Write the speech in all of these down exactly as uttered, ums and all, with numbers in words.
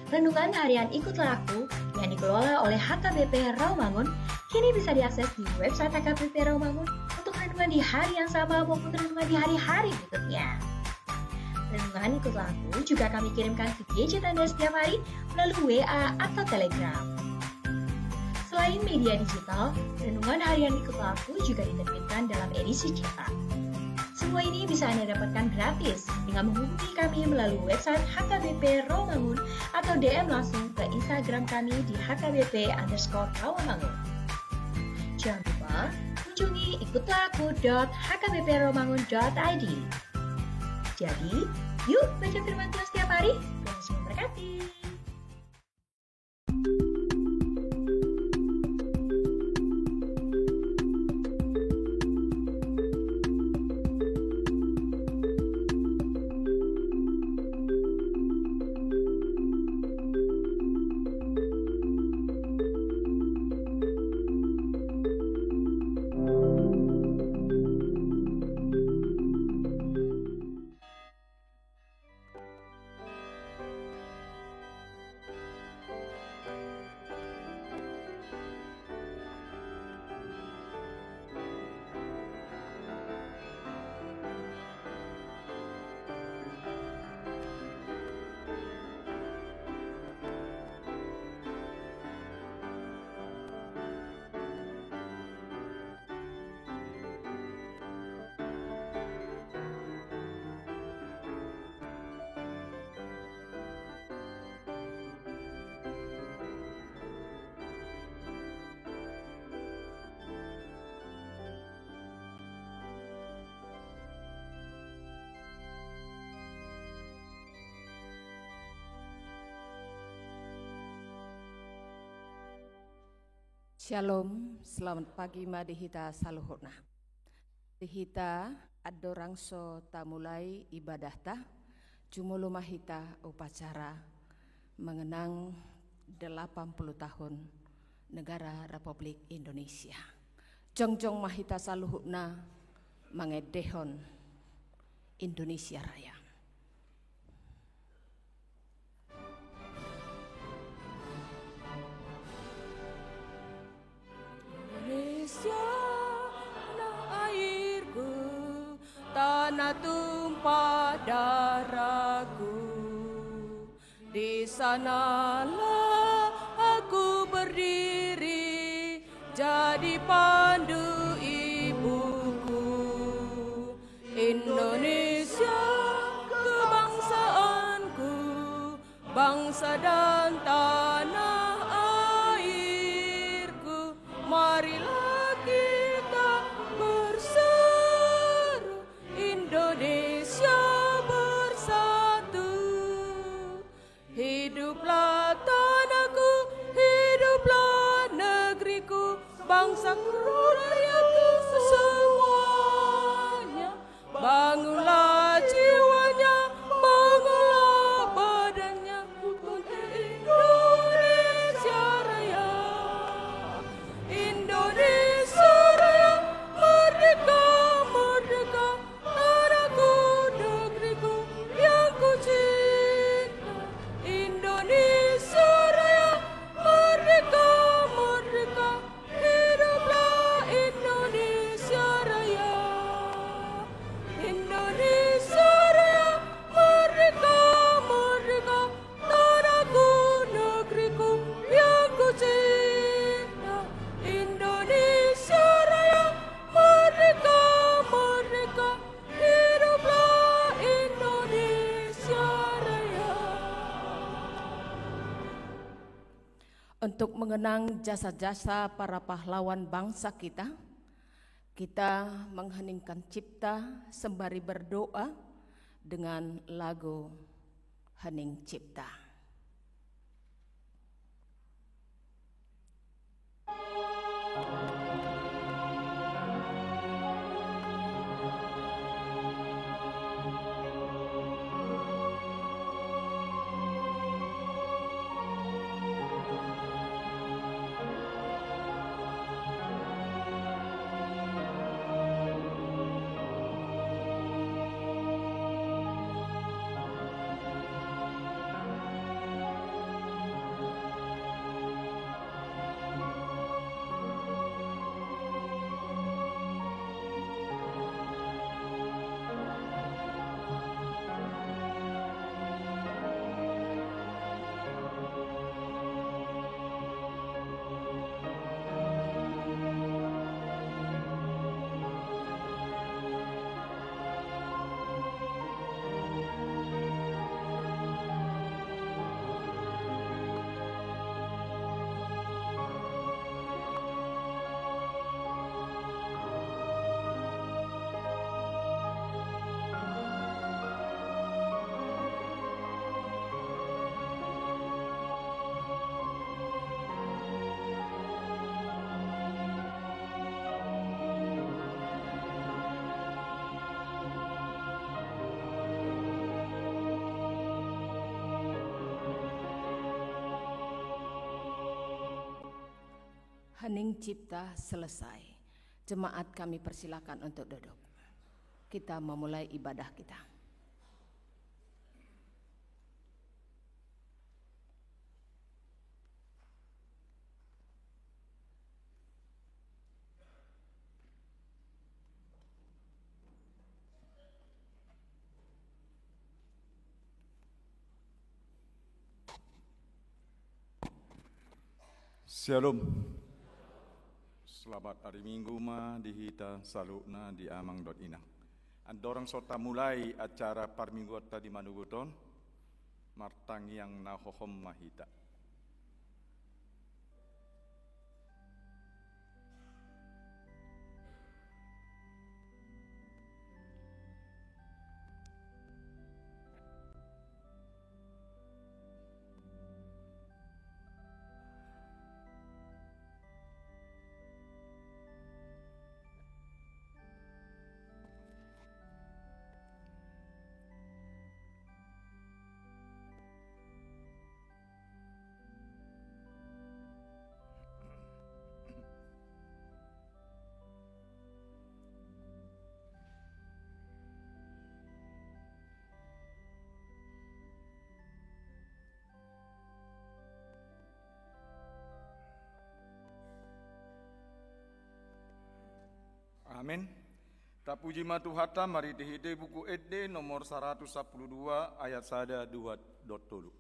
Renungan harian Ikutlah Aku yang dikelola oleh H K B P Rawamangun kini bisa diakses di website H K B P Rawamangun untuk renungan di hari yang sama maupun renungan di hari-hari berikutnya. Renungan Ikutlah Aku juga kami kirimkan ke gadget Anda setiap hari melalui W A atau Telegram. Selain media digital, renungan harian Ikutlah Aku juga diterbitkan dalam edisi cetak. Semua ini bisa Anda dapatkan gratis dengan menghubungi kami melalui website H K B P Rawamangun atau D M langsung ke Instagram kami di H K B P underscore Rawamangun. Jangan lupa kunjungi ikutlah aku dot H K B P rawamangun dot I D. Jadi, yuk baca firman Tuhan setiap hari. Tuhan Yesus memberkati. Syalom, selamat pagi ma di hita saluhutna. Di hita andorang so tamulai ibadahta, jumolo ma hita upacara mengenang delapan puluh tahun Negara Republik Indonesia. Jongjong ma hita saluhutna mangendehon Indonesia Raya. Indonesia, tanah airku, tanah tumpah darahku. Di sanalah aku berdiri, jadi pandu ibuku. Indonesia kebangsaanku, bangsa dan tanah airku. Marilah kita berseru, Indonesia bersatu. Hiduplah tanahku, hiduplah negeriku, bangsaku, rakyatku semuanya. Bangunlah jiwanya, bangunlah badannya, untuk Indonesia Raya. Indonesia Raya, merdeka, merdeka, tanahku, negeriku yang ku cinta. Indonesia Raya, merdeka, merdeka, hiduplah Indonesia Raya. Indonesia Raya, merdeka, merdeka, tanahku, negeriku yang ku cinta. Indonesia Raya, merdeka, merdeka, hiduplah Indonesia Raya. Untuk mengenang jasa-jasa para pahlawan bangsa kita, kita mengheningkan cipta sembari berdoa dengan lagu Hening Cipta. Hening cipta selesai. Jemaat, kami persilakan untuk duduk. Kita memulai ibadah kita. Syalom. Selamat ari Minggu ma di hita saluhutna di amang dohot inang. Andorang so tamulai acara parmingguanta di manogot on, martangiang na hohom ma hita. Amen. Tapuji ma Tuhanta marhitehite Buku Ende nomor saratus sampulu dua ayat sada, dua dohot tolu.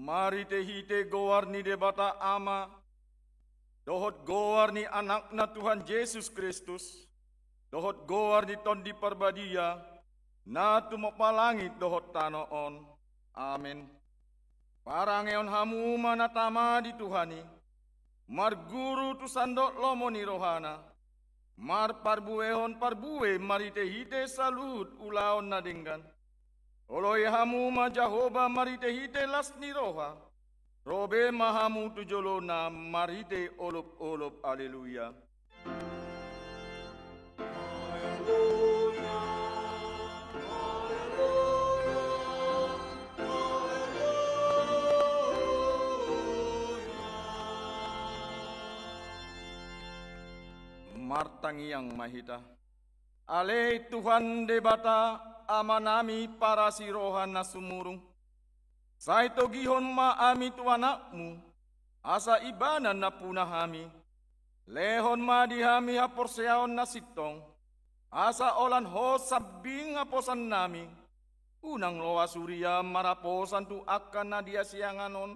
Marhite-hite goar ni Debata Ama, dohot goar ni Anakna Tuhan Jesus Kristus, dohot goar ni Tondi Parbadia, na tumompa langit dohot tano on. Amen. Parangehon hamu ma na tama di Tuhan i, marguru tu sandok lomo ni rohana, marparbuehon parbue marhite-hite saluhut ulaon na denggan. Oloi hamu ma Jahowa marhite-hite las ni roha, ro be ma hamu tu jolona marhite olop-olop. Aleluya. Martangiang ma hita. Ale Tuhan Debata, Amanami parasi roha na sumurung, sai togihon ma hami tu Anakmu, asa Ibana nampuna hami. Lehon ma di hami haporseaon na sintong, asa holan Ho sambing haposannami. Unang loas huria marhaposan tu angka na di hasiangan on,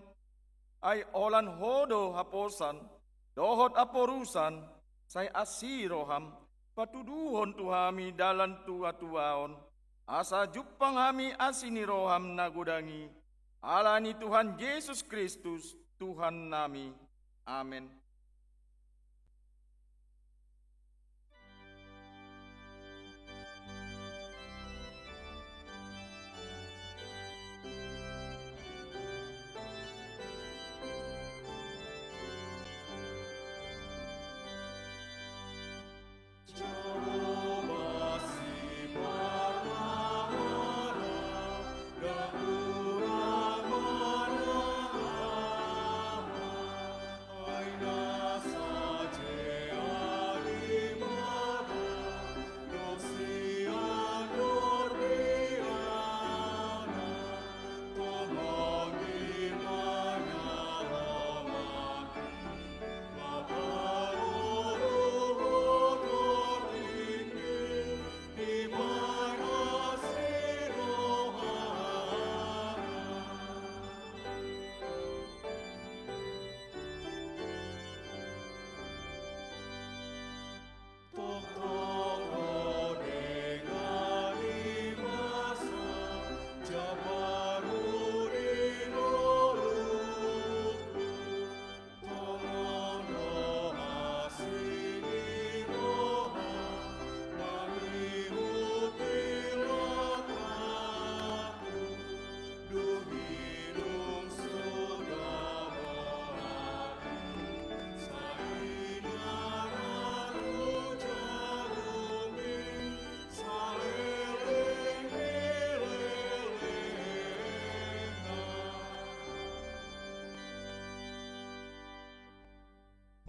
ai holan Ho do haposan dohot haporusan. Sai asi roham patuduhon tu hami dalan tu hatuaon, asa jumpang hami asi ni roham na godang i. Ala ni Tuhan Jesus Kristus, Tuhannami. Amen.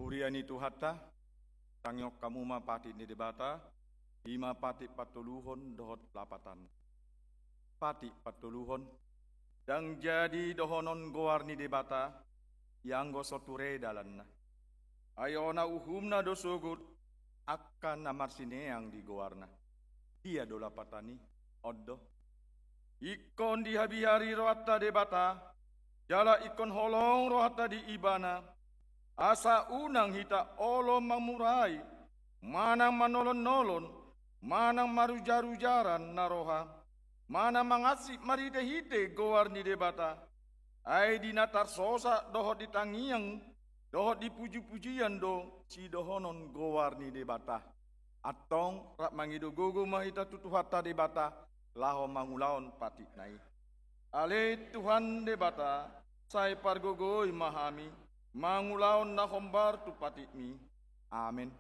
Huria ni Tuhanta, tangihon hamu ma patik ni Debata, i ma patik patoluhon dohot lapatan. Patik patoluhon. Ndang jadi dohonon goar ni Debata, ianggo so ture dalanna. Ai hona uhumna do sogot angka na marsineang di goarna. Dia do lapatan i? On do. Ingkon dihabihari rohanta Debata, jala ingkon holong rohanta di Ibana, asa unang hita olo mamurai, manang manolon-nolon, manang marujar-ujaran na roha, manang mangasip marhite-hite goar ni Debata. Ai di na tarsosa dohot di tangiang dohot di puji-pujian do sidohonon goar ni Debata. Antong rap mangido gogo ma hita tu Tuhanta Debata laho mangulahon patikna i. Ale Tuhan Debata, sai pargogoi ma hami mangulahon na hombar tu patikmi. Amen.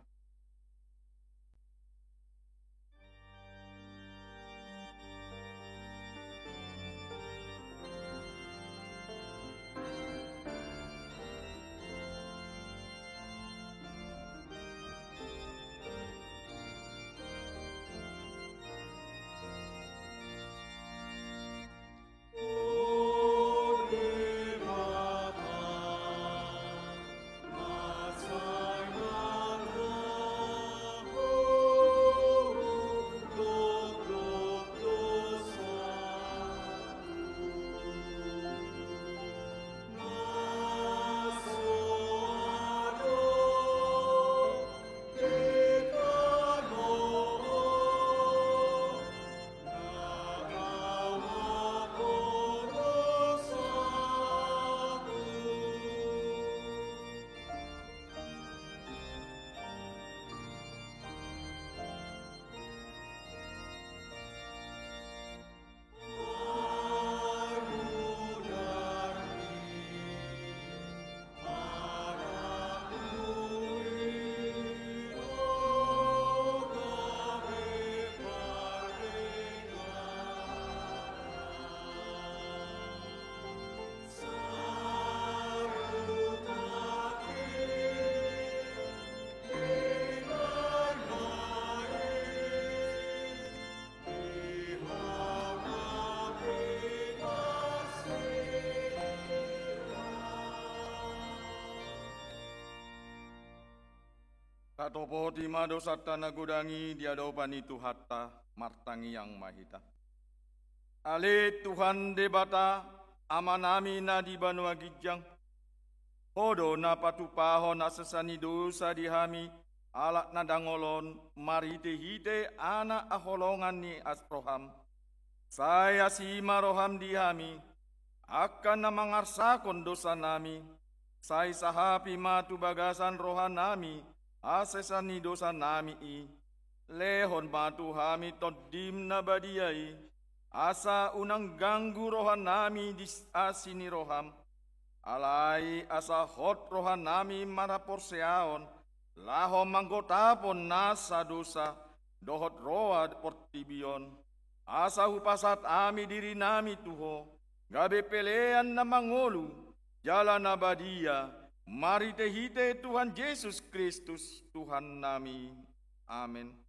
Tatopoti ma dosanta na godang i di adopan ni Tuhanta, martangiang ma hita. Ale Tuhan Debata, Amanami na di banua ginjang, Ho do na patupahon hasesaan ni dosa di hami, halak na dangol on, marhitehite Anak haholongan ni roham. Sai asi ma roham di hami, angka na mangarsahon dosanami, sai sahapi ma tu bagasan rohanami hasesaan ni dosanami i. Lehon ma tu hami Tondim na badia i, asa unang ganggu rohanami di asi ni roham. Alai asa hot rohanami marhaporseaon, laho manggotapon nasa dosa dohot roha portibi on. Asa hupasahat hami dirinami tu Ho, gabe pelean na mangolu jala na badia, marhitehite Tuhan Jesus Kristus Tuhannami. Amen.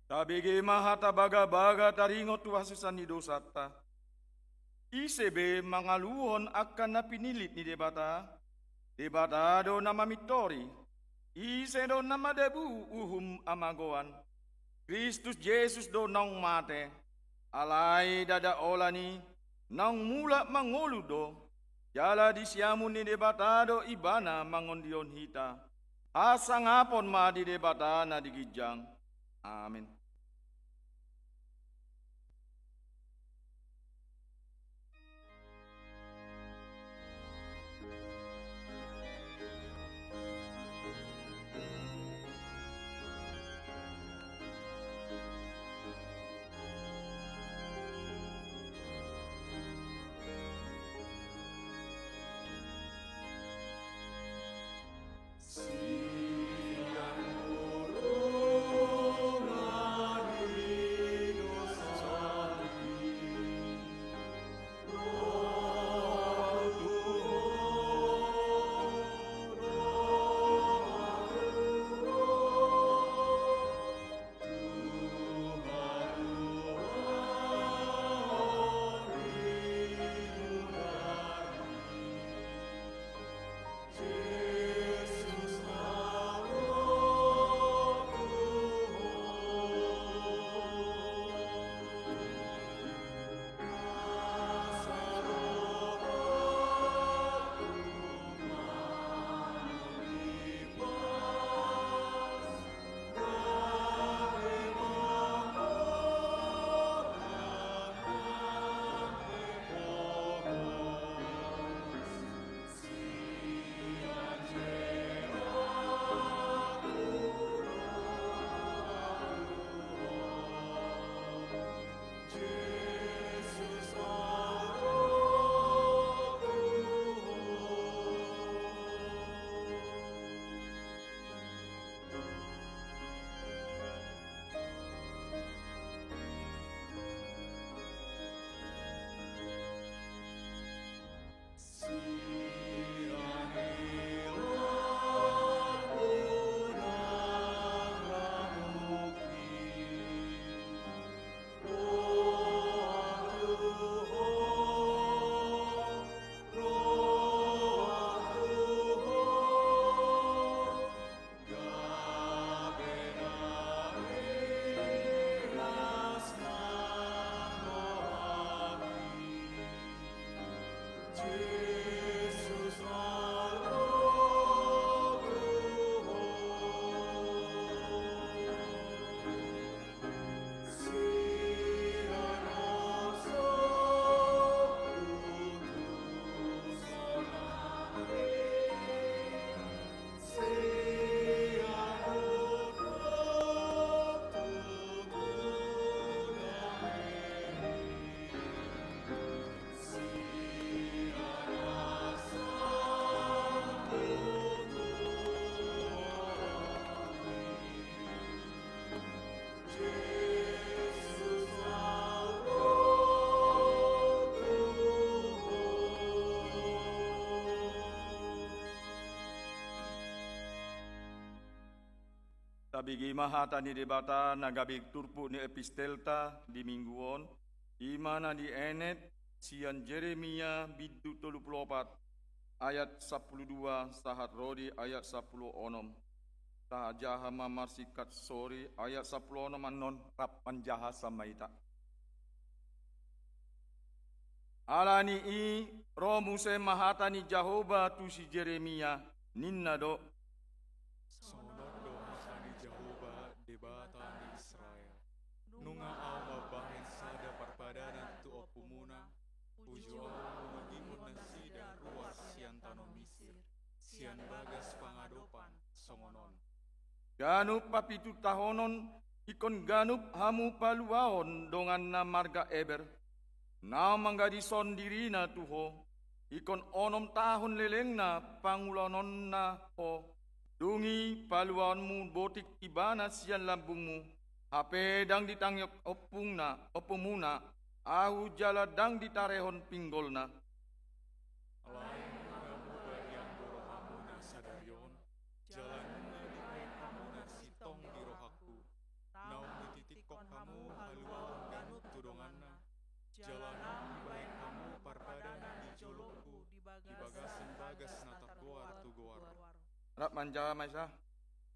Tabege ma hata bagabaga taringot tu hasesaan ni dosanta. Ise be mangaluhon angka na pinillit ni Debata? Debata do na mamintori. Ise do na madabu uhum hamagoan? Kristus Jesus do naung mate, alai ndada holan i, naung mulak mangolu do, jala di siamun ni Debata do Ibana mangondihon hita. Hasangapon ma di Debata na di ginjang. Amen. Tabege ma hata ni Debata na gabe turpuk ni epistelta di minggu on, i ma na dienet sian Jeremia bindu tolu pulu opat ayat sampulu dua sahat ro di ayat sampulu onom. Tajaha ma marsingkat sori ayat sampulu onom annon rap manjaha sama hita. Ala ni i ro muse ma hata ni Jahowa tu si Jeremia, ninna do: Songon on do hata ni Jahowa, Debata ni Israel: Nunga ahu mambahen sada parpadanan tu ompumuna, uju ahu manogihon nasida ruar sian tano Misir, sian bagas pangadopan, songon on. Ganup hapitutahonon ingkon ganup hamu paluaon donganna marga Eber, naung manggadishon dirina tu ho, ingkon onom tahun lelengna pangulaononna ho, dung i paluaonmu botik ibana sian lambungmu, hape ndang ditangiang ompungna, ompumuna, ahu jala ndang ditarehon pinggolna. Alai nunga muba dianggo rohamuna sadari on, jala nunga dibahen hamuna sintong di rohangku, naung dititikkon hamu haluaon ganup tu donganna, jala naung dibahen hamu parpadanan di jolongku di bagasan bagas na targoar tu goar. Rap manjaha ma hita.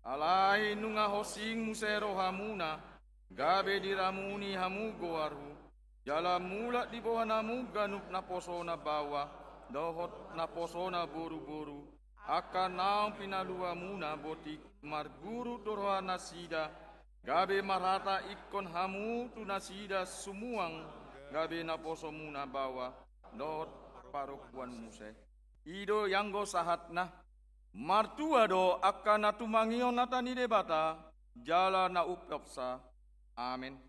Alai nunga hosing muse rohamuna, gabe diramuni hamu goarhu, jala mulak diboan hamu ganup naposona baoa dohot naposona boruboru, angka naung pinaluamuna botik marguru tu rohanasida, gabe marhata ingkon hamu tu nasida sumuang gabe naposomuna baoa dohot parompuan muse. I do ianggo sahatna. Martua do angka na tumangihon hata ni Debata jala na umpeopsa. Amen.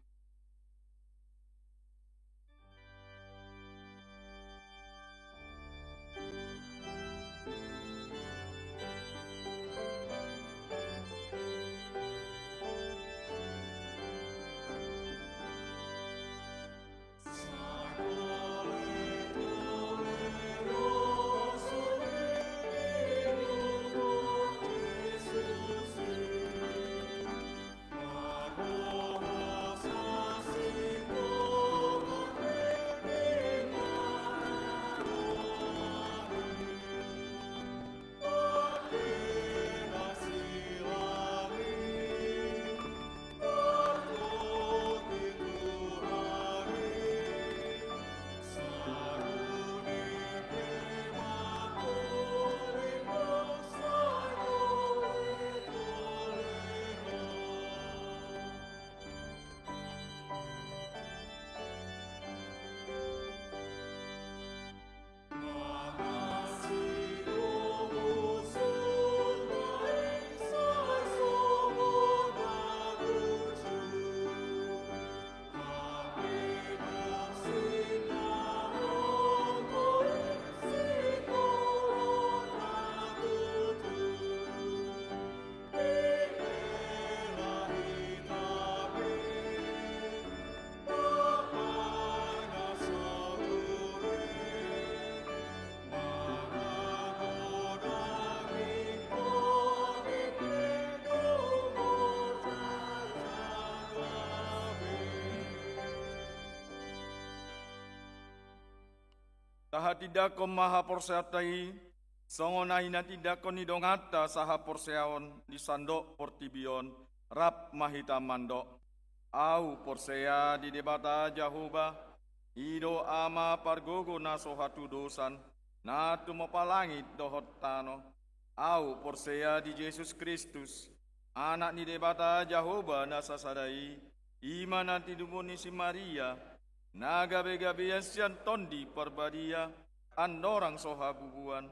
Tahatindangkon ma haporseaonta i, songon na hinatindangkon ni donganta sahaporseaon di sandok portibi on, rap ma hita mandok. Ahu porsea di Debata Jahowa, i do Ama pargogo na so hatudosan, na tumompa langit dohot tano. Ahu porsea di Jesus Kristus, Anak ni Debata Jahowa na sasada i, i ma na tinangion ni si Maria, na gabegabean sian Tondi Parbadia, andorang so habubuan.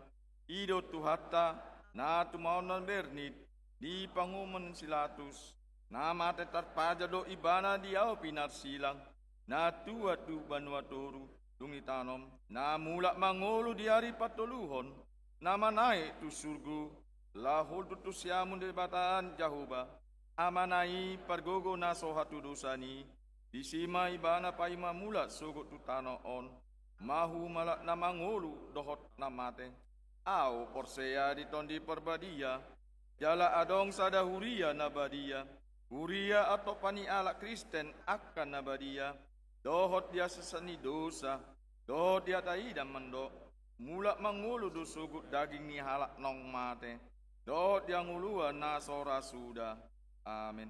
I do Tuhanta, na tumaon na bernit di panguhuman ni si Pilatus, na mate tarpajal do ibana di ahu pinarsilang, na tuat tu banua toru, dung ditanom, na mulak mangolu di ari patoluhon, na manaek tu surgo, laho hundul tu siamun Debata Jahowa, Amana i pargogo na so hatudosan i, disi ma ibana paima mulak sogot tu tano on, mahu malak na mangolu dohot na mate. Ahu porsea di Tondi Parbadia, jala adong sada huria na badia, huria antong ni halak Kristen angka na badia, dohot di hasesaan ni dosa, dohot di hata i na mandok, mulak mangolu do sogot daging ni halak naung mate, dohot di hangoluan na so ra suda. Amen.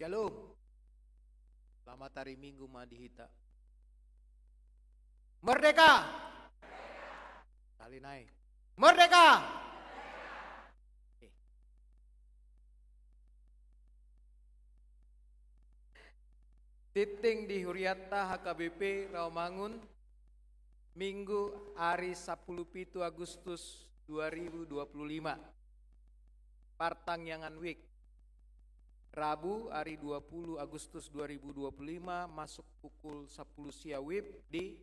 Shalom. Selamat hari Minggu ma di hita. Merdeka! Sali nai. Merdeka! Oke. Tingting di hurianta H K B P Rawamangun, Minggu, ari sampulu pitu Agustus dua ribu dua pulu lima. Partangiangan WIB. Rabu, ari dua pulu Agustus dua ribu dua pulu lima, masuk pukul sampulu sia WIB di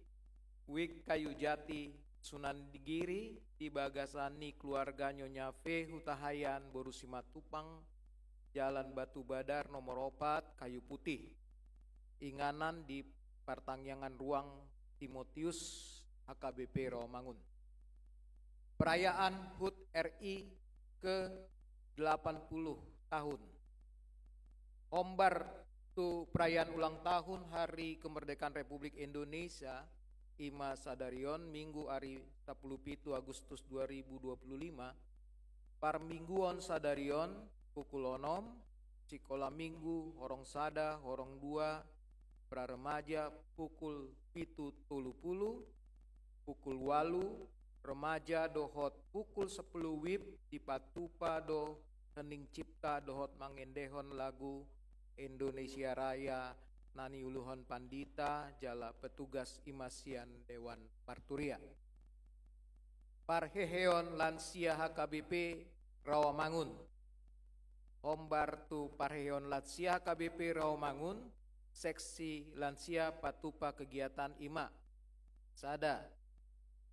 WIB Kayu Jati, Sunan Giri, di bagasan ni keluarga Nyonya V Hutahaean boru Simatupang, Jalan Batu Badar nomor opat, Kayu Putih. Inganan di partangiangan ruang Timotius H K B P Rawamangun. Perayaan HUT R I ke delapan puluh tahun. Hombar tu perayaan ulang tahun Hari Kemerdekaan Republik Indonesia, i ma sadari on, Minggu, ari sampulu pitu Agustus dua ribu dua pulu lima, parmingguon sadari on, pukul onom, sikola minggu, horong sada, horong dua, pra remaja, pukul pitu tolu pulu, pukul ualu, remaja dohot pukul sampulu WIB dipatupa do hening cipta dohot mangendehon lagu Indonesia Raya na niuluhon pandita jala petugas, i ma sian Dewan Parturia. Parheheon lansia H K B P Rawamangun. Hombar tu parheheon lansia H K B P Rawamangun, seksi lansia patupa kegiatan, i ma: sada,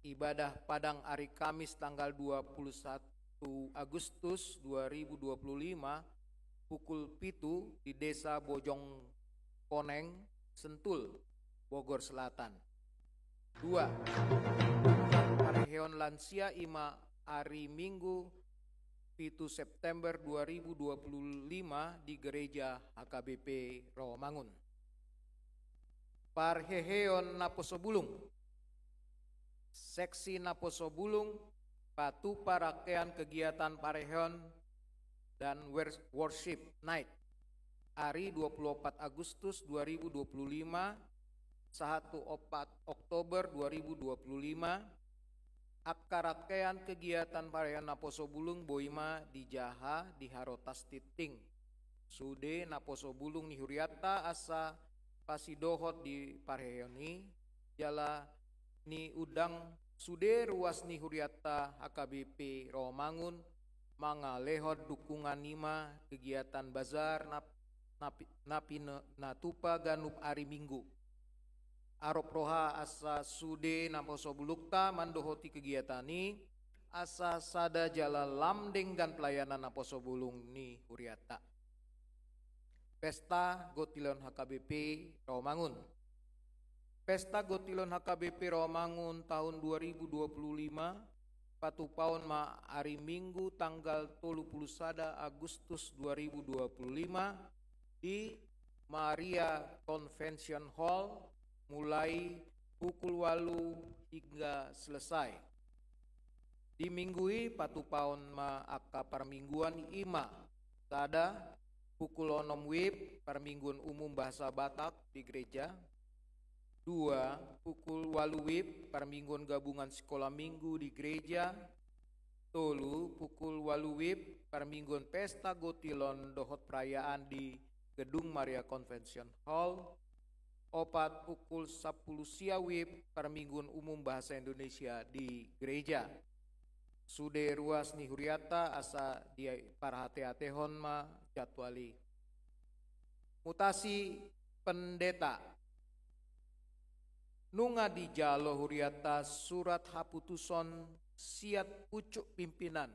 ibadah padang ari Kamis tanggal dua puluh satu Agustus dua ribu dua puluh lima, pukul pitu di Desa Bojong Koneng, Sentul, Bogor Selatan. Dua, parheheon lansia, i ma ari Minggu, pitu September dua ribu dua puluh lima, di Gereja H K B P Rawamangun. Parheheon naposobulung. Seksi naposobulung patupa rangkaian kegiatan parheheon dan wor-, worship night ari dua puluh opat Agustus dua ribu dua puluh lima, sahat tu opat Oktober dua ribu dua puluh lima. Angka rangkaian kegiatan parheheon naposobulung boi ma dijaha di harotas tingting. Sude naposobulung ni hurianta asa pasidohot di parheheon i, jala niundang sude ruas ni hurianta H K B P Rawamangun mangalehon dukungan, i ma kegiatan bazar na, na pi-, na pin-, na tupa ganup ari Minggu. Arop roha asa sude naposobulungta mandohoti kegiatan i, asa sada jala lam denggan pelayanan naposobulung ni hurianta. Pesta Gotilon H K B P Rawamangun. Pesta Gotilon H K B P Rawamangun tahun dua ribu dua puluh lima patupaon ma ari Minggu tanggal tolu puluh sada Agustus dua ribu dua puluh lima di Maria Convention Hall, mulai pukul ualu hingga selesai. Di Minggu i patupaon ma angka parmingguan, i ma: sada, pukul onom WIB, parmingguan umum bahasa Batak di gereja. Dua, pukul ualu WIB, parmingguan gabungan sikola minggu di gereja. Tolu, pukul ualu WIB, parmingguan pesta gotilon dohot perayaan di Gedung Maria Convention Hall. Opat, pukul sampulu sia WIB, parmingguan umum bahasa Indonesia di gereja. Sude ruas ni hurianta asa diparhatehatehon ma jadwal i. Mutasi pendeta. Nunga dijalo hurianta surat haputuson sian pucuk pimpinan,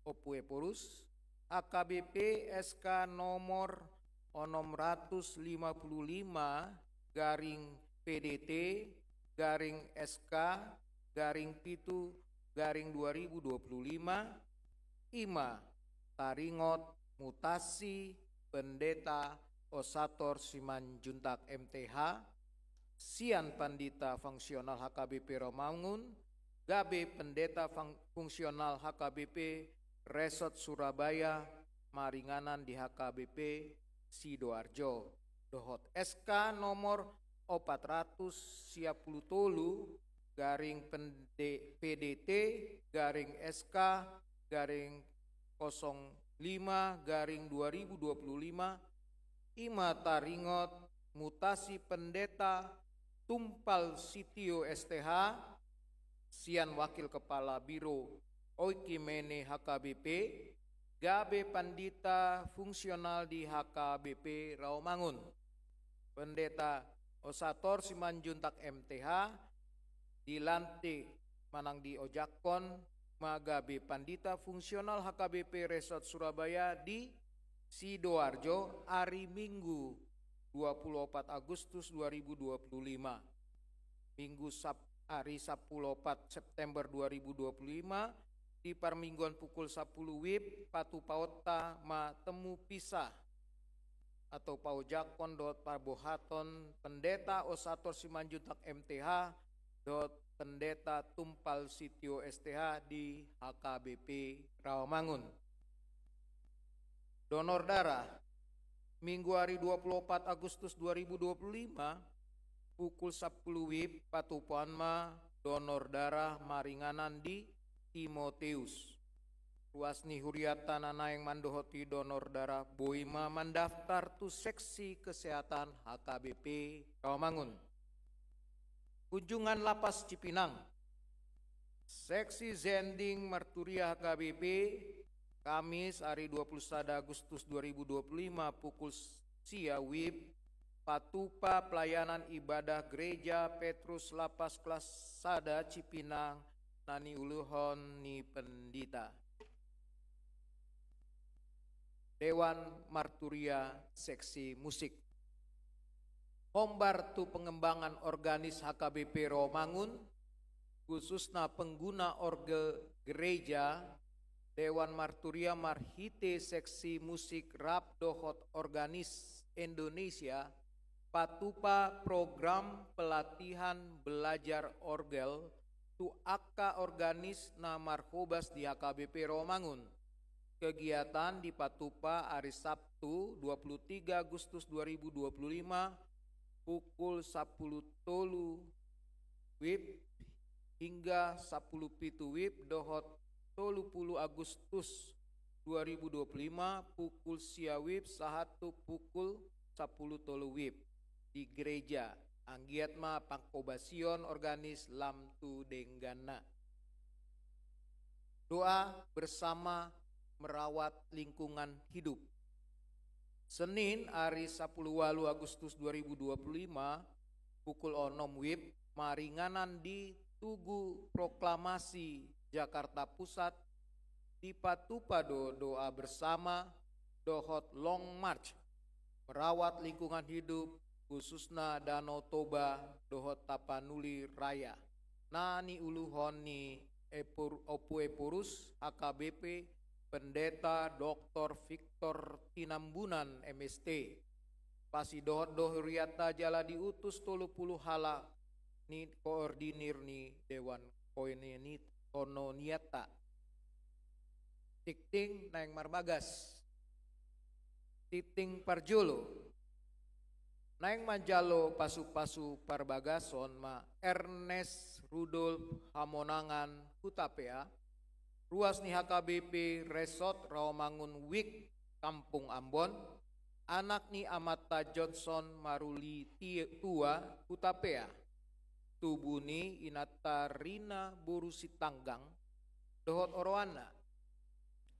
Ompu Ephorus, H K B P S K nomor onom ratus lima puluh lima garing P D T garing S K garing pitu garing dua ribu dua puluh lima, i ma taringot mutasi Pendeta Ossator Simanjuntak M T H, sian Pandita Fungsional H K B P Rawamangun, gabe Pendeta Fung-, Fungsional H K B P Resort Surabaya, maringanan di H K B P Sidoarjo, dohot S K nomor opat ratus sia pulu tolu garing P D T garing S K garing kosong lima garing dua ribu dua puluh lima, i ma taringot mutasi Pendeta Tumpal Sitio S T H, sian Wakil Kepala Biro Oikumene H K B P, gabe pandita fungsional di H K B P Rawamangun. Pendeta Osator Simanjuntak M T H, dilantik manang diojakhon ma gabe pandita fungsional H K B P Resort Surabaya di Sidoarjo, ari Minggu, dua puluh opat Agustus dua ribu dua puluh lima. Minggu Sab-, ari sapuluh opat September dua ribu dua puluh lima, di parmingguan pukul sapuluh wib, patupaonta ma temu pisah atau paojakhon dohot parbohaton Pendeta Osator Simanjuntak M T H dohot Pendeta Tumpal Sitio S T H di H K B P Rawamangun. Donor darah, Minggu ari dua puluh opat Agustus dua ribu dua puluh lima, pukul sapuluh wib, patupaon ma donor darah maringanan di Timoteus. Ruas ni hurianta na naeng mandohoti donor darah boi ma mandaftar tu seksi kesehatan H K B P Rawamangun. Kunjungan Lapas Cipinang. Seksi Zending Marturia H K B P, Kamis, ari dua puluh sada Agustus dua ribu dua puluh lima, pukul sia wib, patupa pelayanan ibadah Gereja Petrus Lapas Kelas Sada Cipinang, na niuluhon ni Pendeta. Dewan Marturia Seksi Musik. Hombar tu pengembangan organis H K B P Rawamangun, khususna pengguna orgel gereja, Dewan Marturia marhite Seksi Musik Rap dohot Organis Indonesia patupa program pelatihan belajar orgel tu angka organis na marhobas di H K B P Rawamangun. Kegiatan dipatupa ari Sabtu, dua puluh tiga Agustus dua ribu dua puluh lima, pukul sapuluh tolu wib hingga sapuluh pitu wib, dohot tolu puluh Agustus dua ribu dua puluh lima, pukul sia wib sahat tu pukul sapuluh tolu wib di gereja. Anggiat ma panghobasion organis lam tu dengganna. Doa bersama merawat lingkungan hidup. Senin, ari sapuluh walu Agustus dua ribu dua puluh lima, pukul onom wib, maringanan di Tugu Proklamasi, Jakarta Pusat, dipatupa do doa bersama dohot long march merawat lingkungan hidup, khususna Danau Toba dohot Tapanuli Raya, na niuluhon ni Epur-, Ompu Ephorus, H K B P, Pendeta Doktor Victor Tinambunan, M S T. Pasidohot do hurianta jala diutus tolu puluh halak ni koordinir ni Dewan Koinonit-, Koinonianta. Tingting naeng marbagas. Tingting parjolo. Naeng manjalo pasu-pasu parbagason ma Ernest Rudolf Hamonangan Hutapea, ruas ni H K B P Resort Rawamangun Wik Kampung Ambon, anak ni amanta Johnson Maruli Ti-, Tua Hutapea, tubu ni inanta Rina boru Sitanggang, dohot oroanna,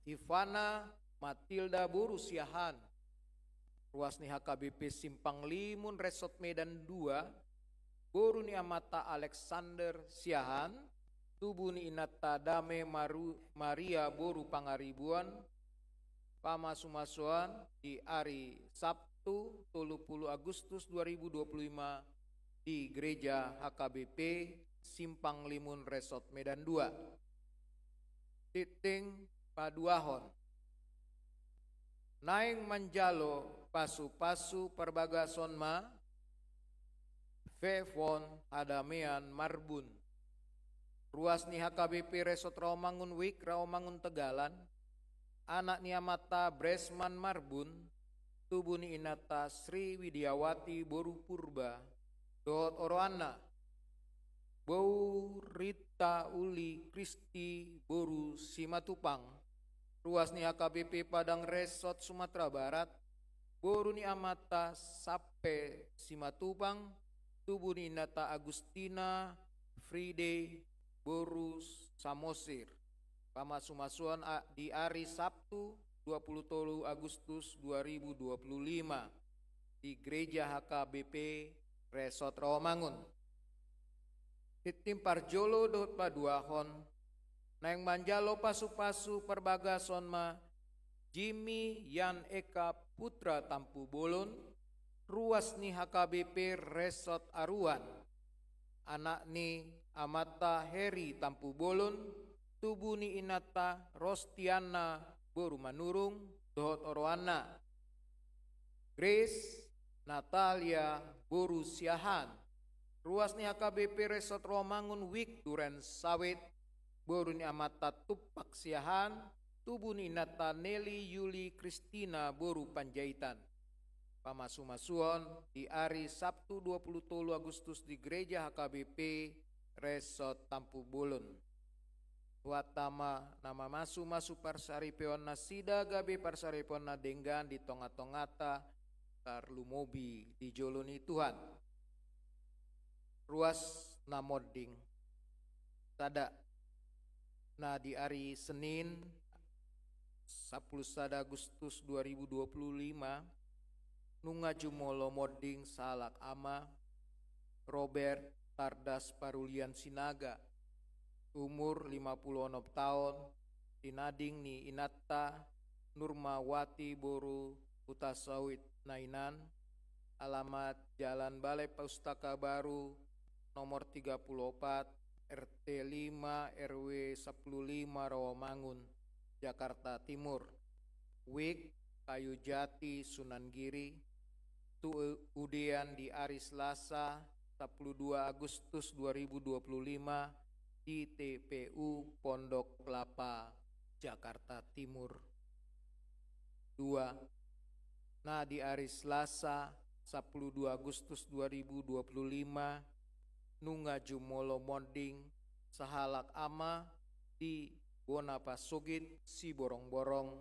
Ivana Matilda boru Siahaan, ruas ni H K B P Simpang Limun Resort Medan dua, boru ni amanta Alexander Siahaan, tubu ni inanta Dame Maru-, Maria boru Pangaribuan, pamasu-masuon di ari Sabtu, tolu puluh Agustus dua ribu dua puluh lima, di Gereja H K B P Simpang Limun Resort Medan dua. Tingting paduahon. Naeng manjalo pasu-pasu parbagason ma Vevon Hadamean Marbun, ruas ni H K B P Resort Rawamangun Wik Rawamangun Tegalan, anak ni amanta Bresman Marbun, tubu ni inanta Sri Widiawati boru Purba, dohot oroanna, boru Rita Uli Kristi boru Simatupang, ruas ni H K B P Padang Resort Sumatera Barat, boru ni amanta Sampe Simatupang, tubu ni inanta Agustina Friday boru Samosir. Pamasumasuon a-, di ari Sabtu dua puluh tolu Agustus dua ribu dua puluh lima di Gereja H K B P Resort Rawamangun. Tintin parjolo dohot paduahon, naeng manjalo pasupasu parbagason ma Jimmy Yan Eka Putra Tampubolon, ruas ni H K B P Resort Aruan, anak ni amanta Heri Tampubolon, tubu ni inanta Rostiana boru Manurung, dohot oroanna, Grace Natalia boru Siahaan, ruas ni H K B P Resort Rawamangun, Wijk Duren Sawit, boru ni amanta Tumpak Siahaan, tubu ni inanta Nelly Yuli Kristina boru Panjaitan. Pamasumasuon di ari Sabtu dua puluh tolu Agustus di Gereja H K B P Resort Tampubolon. Tuhanta ma na mamasumasu parsaripeonnasida gabe parsaripeon na denggan di tongatongata, tarlumobi di jolo ni Tuhan. Ruas na monding. Sada, na di ari Senin, sampulu sada Agustus dua ribu dua puluh lima, nunga jumolo monding sahalak ama, Robert Tardas Parulian Sinaga, umur lima puluh onom taon, tinading ni inanta Nurmawati boru Hutasoit Nainan, alamat Jalan Balai Pustaka Baru, nomor tiga puluh opat, R T lima, R W sampulu lima, Rawamangun, Jakarta Timur. Wijk Kayu Jati, Sunan Giri, tu udean di ari Selasa, sampulu dua Agustus dua ribu dua puluh lima, di T P U Pondok Kelapa, Jakarta Timur. Dua, na di ari Selasa, sampulu dua Agustus dua ribu dua puluh lima, nunga jumolo monding sahalak ama di bona pasogit Siborongborong,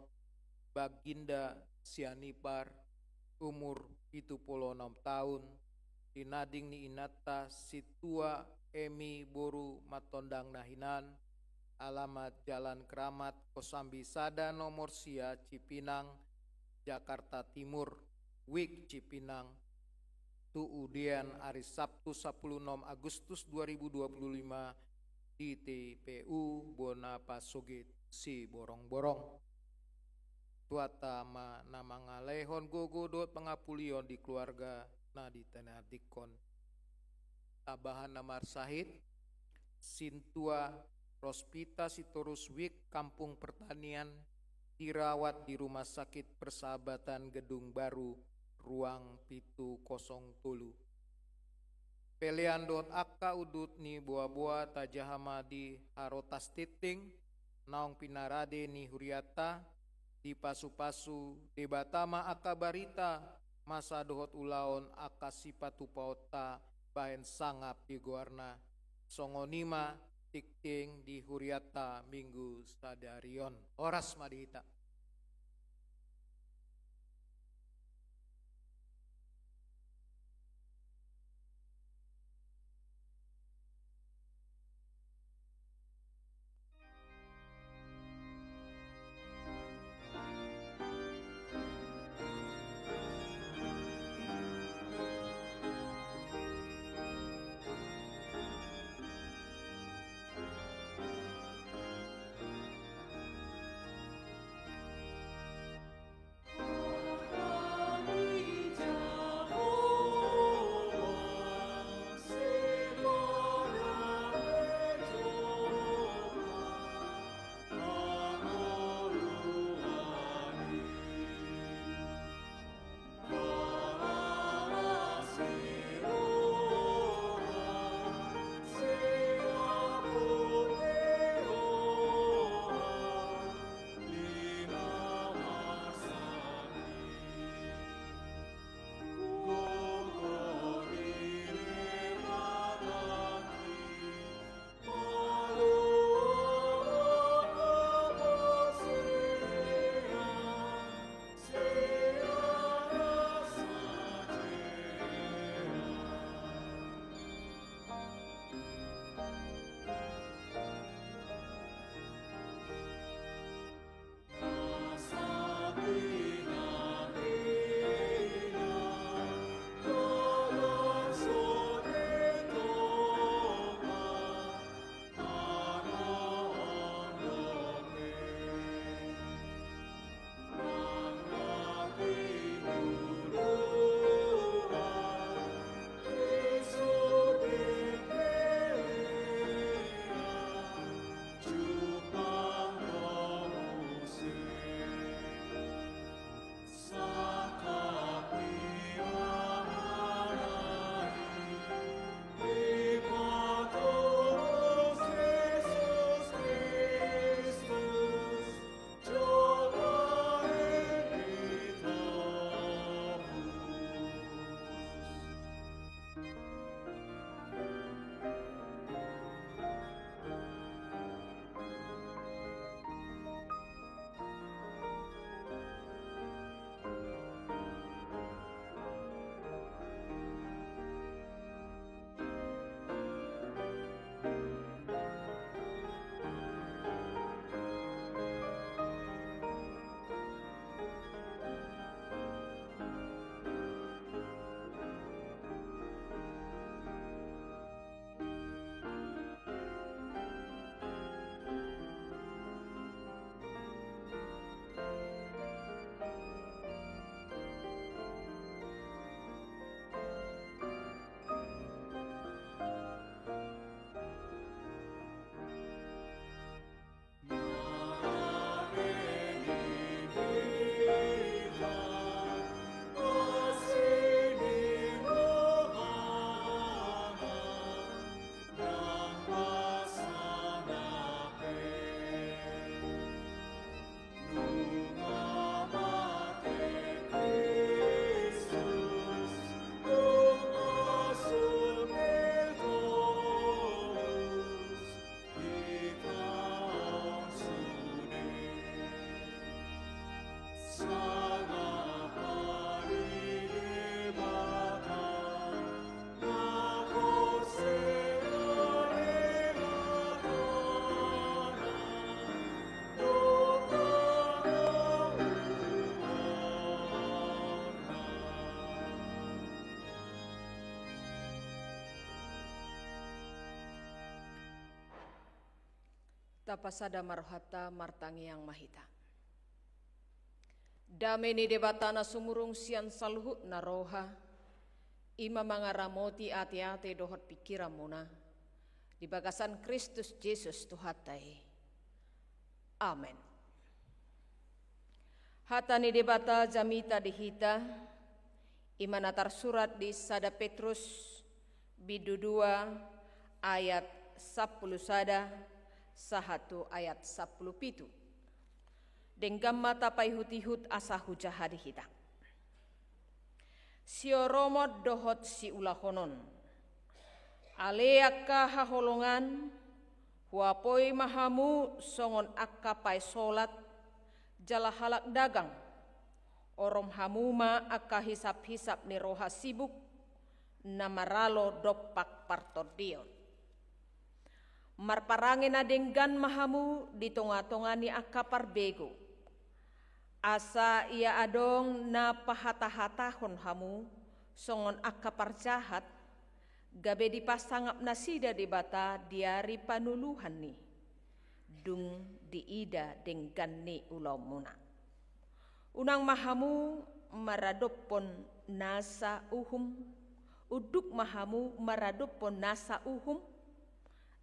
Baginda Sianipar, umur pitu puluh onom taon, tinading ni inanta Sintua Emi boru Matondang Nahinan, alamat Jalan Keramat Kosambi sada nomor sia Cipinang, Jakarta Timur, Wijk Cipinang, tu udean ari Sabtu sampulu onom Agustus dua ribu dua puluh lima, di T P U Bona Pasogit Siborongborong. Tuhanta ma na mangalehon gogo dohot pangapulion di keluarga na di tengah dikon. Tambahan na marsahit, Sintua Rospita Sitorus, Wijk Kampung Pertanian, dirawat di Rumah Sakit Persahabatan Gedung Baru, ruang pitu kosong tolu. Pelean dohot angka udut ni boaboa tajaha ma di Harotas Tintin, naung pinarade ni hurianta, dipasupasu Debata ma angka barita, masa dohot ulaon angka sipatupaonta bahen sangap di goarna. Songon i ma tingting di hurianta Minggu sadari on. Horas ma di hita. Pasada ma rohanta, martangiang ma hita. Dame ni Debata na sumurung sian saluhutna roha, i ma mangaramoti ateate dohot pingkiranmuna di bagasan Kristus Jesus Tuhanta i. Amen. Hata ni Debata jamita di hita, i ma na tarsurat di sada Petrus bindu dua ayat sampulu sada sahat tu ayat sampulu pitu. Denggan ma tapaihutihut asa hujaha di hita. Sioromon dohot siulahonon. Ale angka haholongan, huapoi ma hamu songon angka paesolat jala halak dagang. Orom hamu ma angka hisaphisap ni roha sibuk, na maralo dompak partondion. Marparange na denggan ma hamu di tongatonga ni angka parbegu. Asa ia adong na pahatahatahon hamu songon angka parjahat, gabe dipasangap nasida Debata di ari panuluhanni, dung diida denggan ni ulaonmuna. Unang ma hamu maradophon nasa uhum, unduk ma hamu maradophon nasa uhum,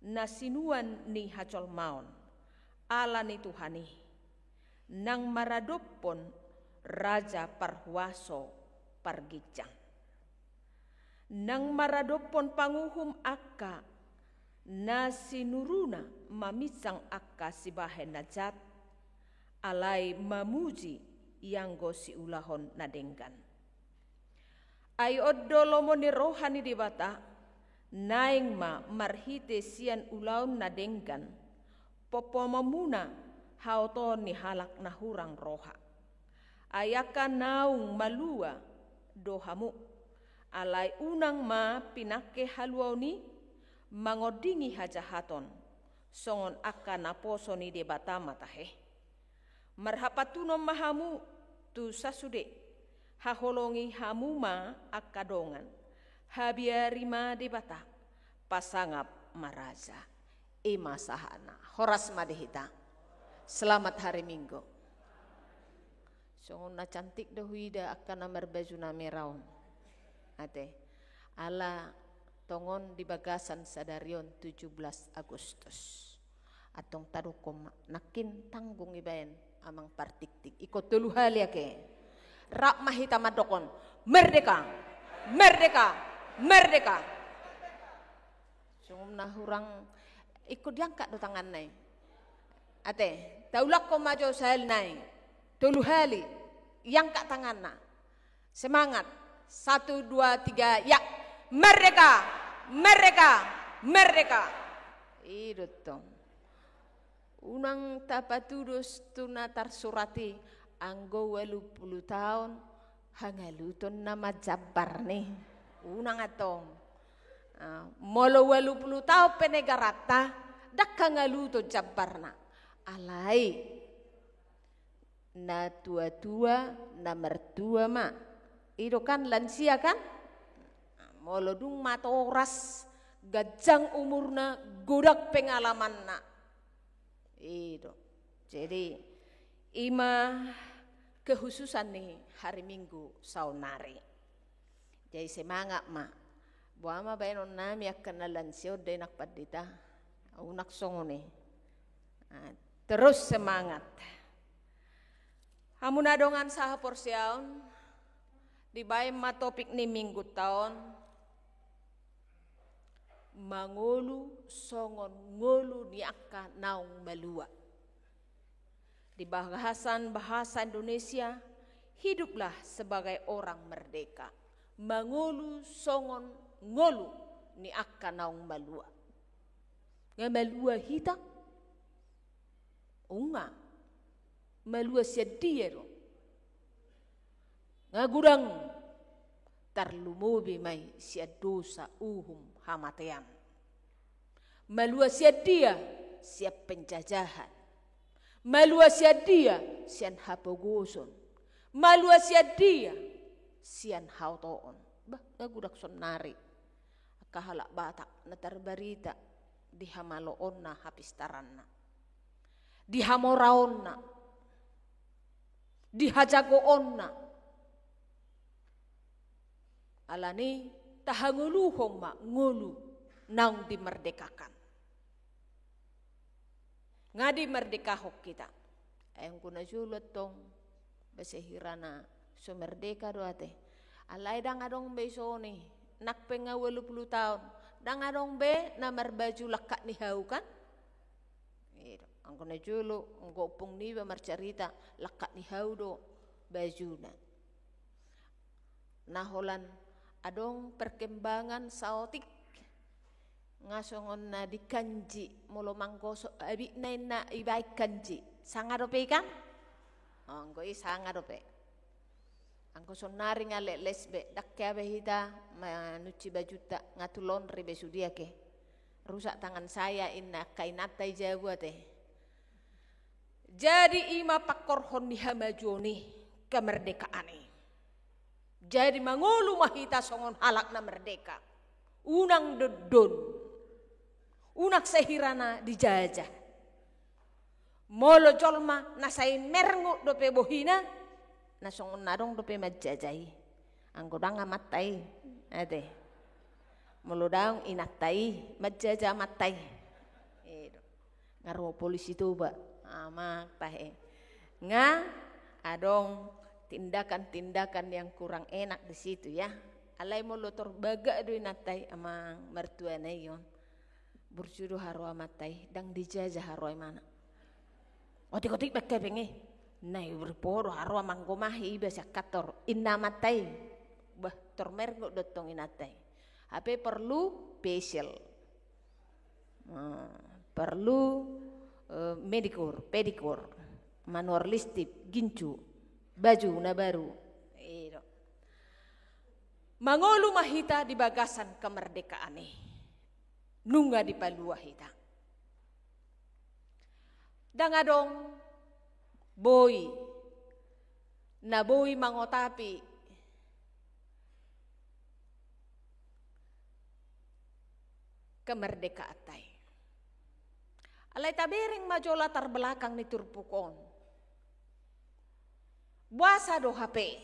na sinuan ni hajolmaon, ala ni Tuhan i, nang maradophon raja parhuaso parginjang. Nang maradophon panguhum angka na sinuruna maminsang angka sibahen na jat, alai mamuji ianggo siulahon na denggan. Ai on do lomo ni roha ni Debata, naeng ma marhite sian ulaon na denggan, pompomonmuna haotoon ni halak na hurang roha. Ai angka naung malua do hamu, alai unang ma pinangke haluaon i mangondingi hajahaton, songon angka naposo ni Debata ma tahe. Marhapantunon ma hamu tu sasude, haholongi hamu ma angka dongan, habiari ma Debata, pasangap ma raja. I ma sahatna. Horas ma di hita. Selamat hari Minggu. Songon na cantik do huida angka na marbaju na mera on. Ate. Ala tongon di bagasan sadari on tujuh belas Agustus. Antong tadokhon ma, nangkin tanggung ibaen amang partiktik. Ingkon tolu hali ake. Rap ma hita mandokhon, merdeka, merdeka, merdeka. Songon na hurang, ingkon diangkat do tanganna i. Ate, taulakhon ma jo sahalna i. Tolu hali, iangkat tanganna. Semangat. Satu, dua, tiga, ya. Merdeka! Merdeka! Merdeka! I do tong. Unang tapatudos tu na tarsurat i, anggo ualu pulu taon, hangaluton nama jambarna i. Unang antong. Ah, molo ualu pulu taon pe negaranta, ndang hangaluton jambarna. Alai, na tuatua, na martua ma. I do kan lansia kan? Molo dung matoras, ganjang umurna, godang pengalamanna. I do. Jadi, i ma kehususan ni hari Minggu saonnari. Jadi semangat ma. Boha ma baenonnami angka na lansia on, Dainang Pandita? Unang songon i. Ah, terus semangat. Hamu na dongan sahaporseaon, dibaen ma topik ni Minggunta on, mangolu songon ngolu ni angka naung malua. Di bahasan bahasa Indonesia, hiduplah sebagai orang merdeka. Mangolu songon ngolu ni angka naung malua. Nga malua hita? Unang. Malua sian dia do? Nga godang. Tarlumobi ma i sian dosa, uhum, hamatean. Malua sian dia? Sian penjajahan. Malua sian dia? Sian hapogoson. Malua sian dia? Sian haotoon. Bah, nga godang saonnari angka halak Batak na tarbarita di hamaloonna, hapistaranna. di hamoraonna, di hajagoonna. Alani tahangoluhon ma ngolu naung dimerdekakan. Nga dimerdekahon hita. Ai anggo na jolo antong, ba sahirana so merdeka do ate. Alai ndang adong be isoni, nang pe nga ualu pulu taon, ndang adong be na marbaju langkat ni hau kan? I do. Anggo na jolo, anggo ompung niba marcarita, langkat ni hau do bajuna. Na holan adong perkembangan saotik. Nga songon na di kanji, molo manggosok abitna inna ibaen kanji. Sanga dope i kan? O, anggo i sanga dope. Anggo sonari nga letles be, ndang hea be hita manunci bajunta, nga tu laundry be sude ake. Rusak tangan saya inna angka inanta i jabu ate. Jadi i ma pangkorhon ni hamajuon i, kemerdekaan i. Jadi mangolu ma hita songon halak na merdeka. Unang dondon. Unang sahirana dijajah. Molo jolma na sai merngot dope bohina, na songon na adong dope manjajah i. Anggo ndang amanta i, ate. Molo ndang inanta i, manjajah amanta i. I do. Nga ro polisi Toba, amang tahe. Nga adong tindakan-tindakan yang kurang enak di situ ya. Alai molo tor bagak do inanta i, amang mertuana i on. Burju do haroa amanta i, ndang dijajah haroa imana. Otik-otik baen hepeng i. Na i burpo do haroa manggomahi iba sian kantor. Inna amanta i. Bah, tor merngot do antong inanta i. Hape perlu facial. Nah, perlu, eh, manicure, pedicure, manual listip, gincu, baju na baru. I do. Mangolu ma hita di bagasan kemerdekaan i. Nunga dipalua hita. Ndang adong boi na boi mangotapi kemerdekaanta i. Alai tabereng ma jo latar belakang ni turpuk on. Boasa do hape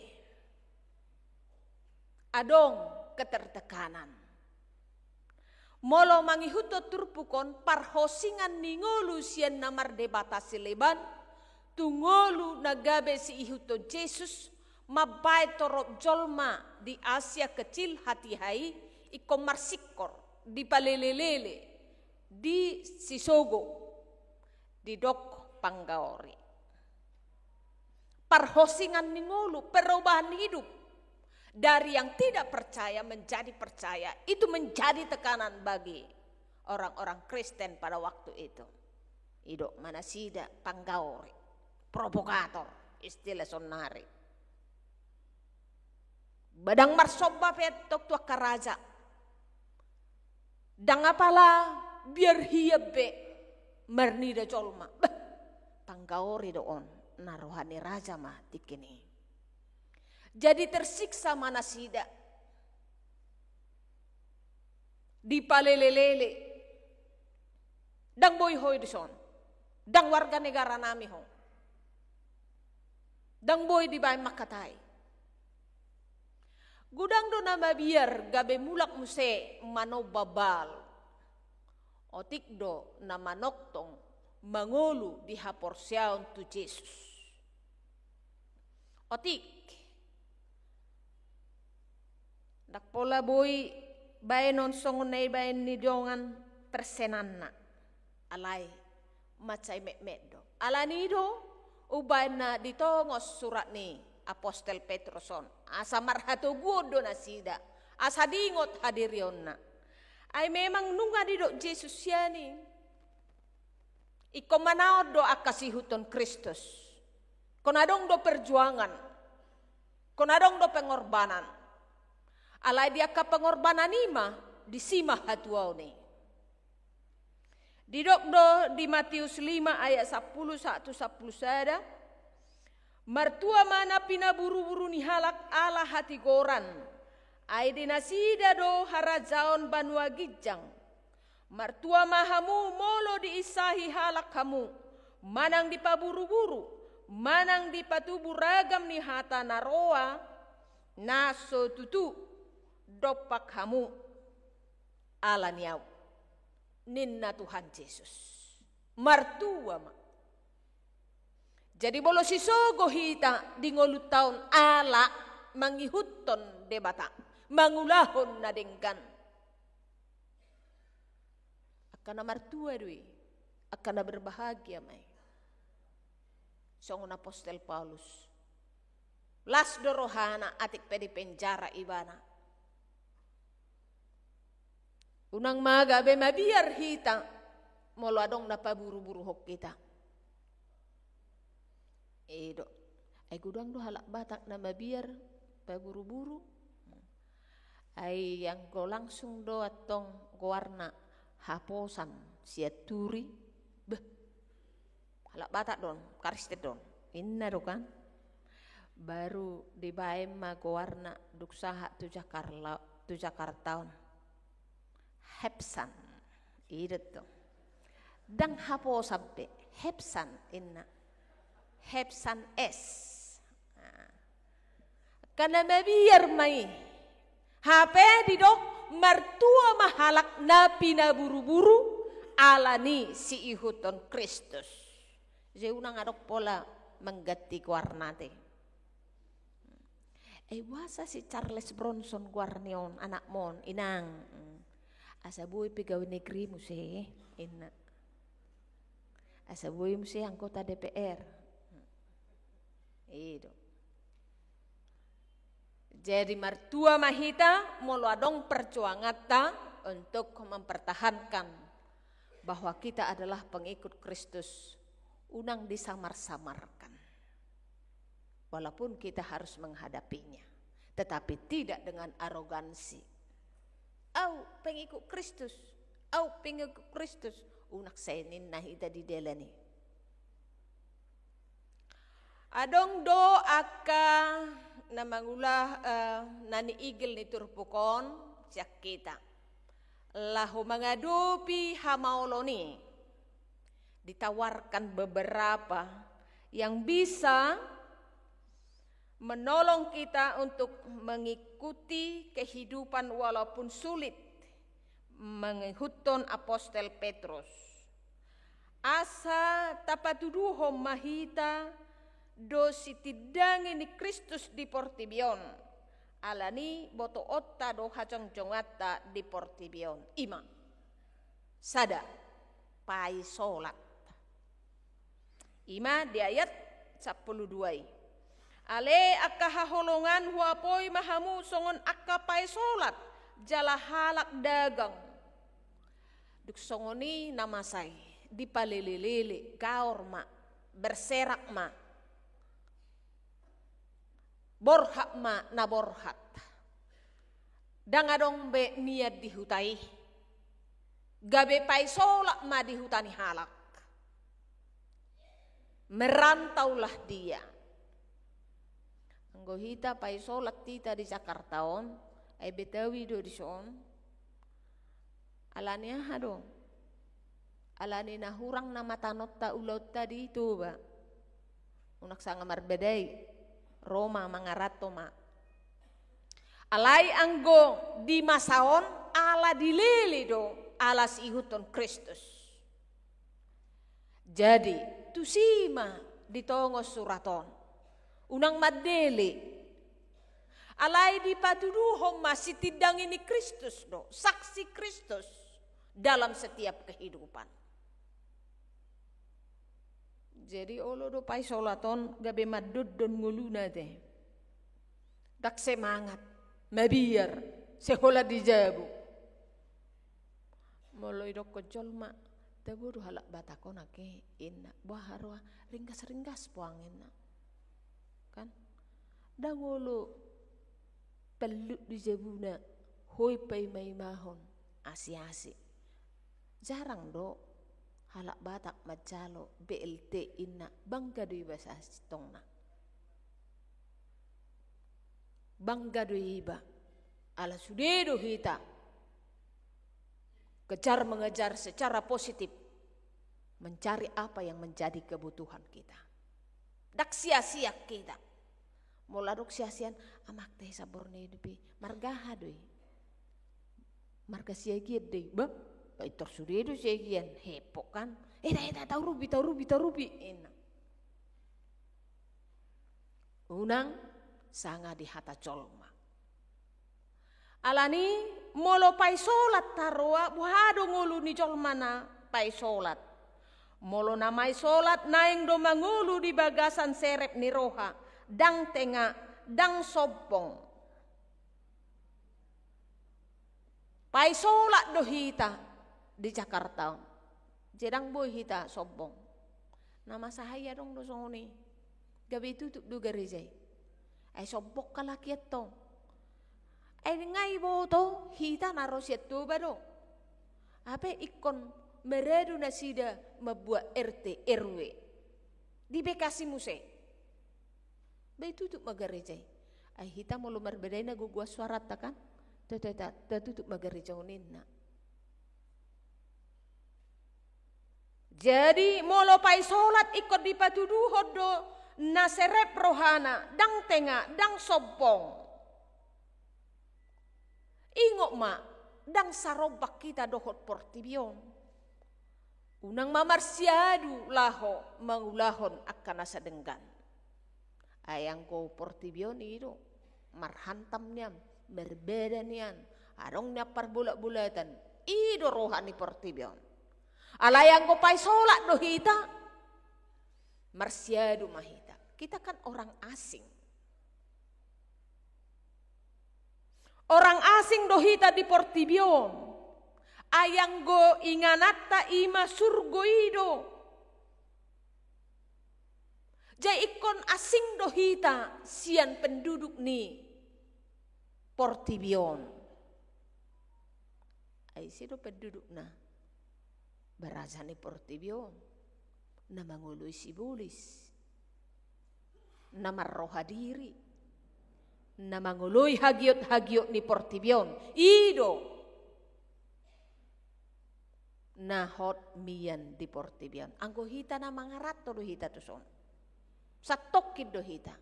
adong ketertekanan? Molo mangihuthon turpuk on, parhosingan ni ngolu sian na mardebata sileban tu ngolu na gabe siihuthon Jesus, mambaen torop jolma di Asia Kecil hatiha i ingkon marsingkor, dipalele-lele, disisogo, didok panggaori. Parhosingan ni ngolu, perubahan hidup. Dari yang tidak percaya menjadi percaya, itu menjadi tekanan bagi orang-orang Kristen pada waktu itu. I do ma nasida panggaori, provokator, istilah sonari. Ba ndang marsomba pe antong tu angka raja. Ndang apala biar hian be marnida jolma. Bah, panggaori do on, na roha ni raja ma tingki i. Jadi tersiksa ma nasida. Dipalele-lele. Ndang boi ho i dison. Ndang warga negara nami ho. Ndang boi dibaen mangkatai. Godang do na mabiar gabe mulak muse manomba Baal. Otik do na manongtong mangolu di haporseaon tu Jesus. Otik. Ndang pola boi baenon songon na ibaen ni dongan persenanna. Alai mansai metmet do. Alani do umbaen na ditongos surat ni apostel Petrus on, asa marhatoguon do nasida, asa diingot hadirionna. Ai memang nunga didok Jesus sian i, ingkon manaon do angka siihuthon Kristus. Ingkon adong do perjuangan. Ingkon adong do pengorbanan. Alai di angka pengorbanan i ma disi ma hatuaon i. Didok do di Matius lima ayat sampulu sahat tu sampulu sada, martua ma na pinaburu-buru ni halak ala hatigoran, ai di nasida do harajaon banua ginjang. Martua ma hamu molo diinsahi halak hamu, Manang dipaburu-buru, manang dipatubu ragam ni hata na roa, na so tutu dompak hamu ala ni ahu, ninna Tuhan Jesus. Martua ma. Jadi molo sisogo hita di ngolunta on ala mangihuthon Debata, mangulahon na denggan, angka na martua do i, angka na berbahagia ma i. Songon apostel Paulus, las do rohana atik pe di penjara ibana. Unang ma gabe mabiar hita molo adong na paburu-buruhon hita. I do. Ai godang do halak Batak na mabiar paburu-buru. Ai anggo langsung do antong goarna haposan sian turi. Beh. Halak Batak do on, Kristen do on. Inna do kan. Baru dibaen ma goarna dung sahat tu Jakarta, tu Jakarta on. Hepsan. I do tong. Ndang haposan pe, hepsan inna. Hepsan es. Nah. Angka na mabiar ma i. Hape didok martua ma halak na pinaburu-buru ala ni siihuthon Kristus. Jadi unang adong pola mangganti goarna te. Eh, boasa si Charles Bronson goarni on, anakmon, inang. Asa boi pegawai negeri muse, inna. Asa boi muse anggota D P R. I do. Jadi martua ma hita molo adong perjuanganta untuk mempertahankan bahwa kita adalah pengikut Kristus, unang disamar-samarkan. Walaupun kita harus menghadapinya, tetapi tidak dengan arogansi. Au pengikut Kristus, au pengikut Kristus, unang sai ninna hita di dalan i. Adong do angka na mangula, eh, na niigil ni turpuk on sian hita. Laho mangadopi hamaolon i, ditawarkan beberapa yang bisa menolong kita untuk mengikuti kehidupan walaupun sulit, mangihuthon apostel Petrus. Asa tapatuduhon ma hita do sitindangi ni Kristus di portibi on, ala ni botoonta do hajongjonganta di portibi on. I ma. Sada, paisolat. I ma di ayat sampulu dua i. Ale angka haholongan, huapoi ma hamu songon angka paisolat jala halak dagang. Dung songon i na masa i, dipalele-lele, gaor ma, berserak ma. Borhat ma na borhat. Ndang adong be nian di huta i. Gabe paisolat ma di huta ni halak. Merantaulah dia. Anggo hita paisolat hita di Jakarta on, ai Betawi do dison. Ala ni aha do? Ala ni na hurang nama tanonta ulaonta di Toba. Unang sanga marbadai. Ro ma mangaranto ma. Alai anggo di masa on ala dilele do ala siihuthon Kristus. Jadi, tusi ma ditongon surat on. Unang mandele. Alai dipatuduhon ma sitindangi ni Kristus do, saksi Kristus dalam setiap kehidupan. Jadi olo do paisolat on gabe mandondon ngoluna te. Ndang semangat, mabiar, sai holan di jabu. Molo idokkon jolma, tabo do halak Batak on ake, inna. Boha roha, ringgas-ringgas poang inna. Kan? Ndang olo tallup di jabuna, hoi paima-imahon, asi-asi. Jarang do halak Batak manjalo B L T inna, bangga do iba sasintongna. Bangga do iba. Ala sude do hita kejar mengejar secara positif. Mencari apa yang menjadi kebutuhan kita. Ndang sia-sia hita. Molo adong sia-sian, amak te sabor ni hidup i, marga aha do i? Marga Siagian do i, bah, pintor sude do Siagian, hepok kan? Eh, dah, eh, dah, taurupi, taurupi, taurupi, inna. Unang sanga di hata jolma. Alani, molo paisolat taroa, boha do ngolu ni jolma na paisolat. Molo na maisolat, naeng do mangolu di bagasan serep ni roha, ndang tenga, ndang sombong. Paisolat do hita di Jakarta on. Jadi ndang boi hita sombong. Na masa i adong do songon i. Gabe tutup do gareja i. Ai sombong halak i antong. Ai nga iboto hita na ro sian Toba do. Hape ingkon maradu nasida mambuat R T R W. Di Bekasi muse. Ba itutup ma gareja i. Ai hita molo marbeda i na gogo suaranta kan? Ta, ta, ta, tatutup ma gareja on, ninna. Jadi molo paisolat ingkon dipatuduhon do na serep rohana, ndang tenga, ndang sombong. Ingot ma, ndang sarombak hita dohot portibi on. Unang ma marsiadu laho mangulahon angka na sadenggan. Ai anggo portibi on i do, marhantam nian, marbeda nian, adong nian parbolat-bolatan, i do roha ni portibi on. Alai anggo paisolat do hita, marsiadu ma hita. Kita kan orang asing. Orang asing do hita di portibi on. Ai anggo ingananta i ma surgo i do. Jadi ingkon asing do hita sian penduduk ni portibi on. Ai ise do pendudukna? Baraja ni portibi on, na mangoloi sibolis, na marroha diri, na mangoloi hagiot-hagiot ni portibi on. I do na hot mian di portibi on. Anggo hita na mangaranto do hita tuson. Satongkin do hita.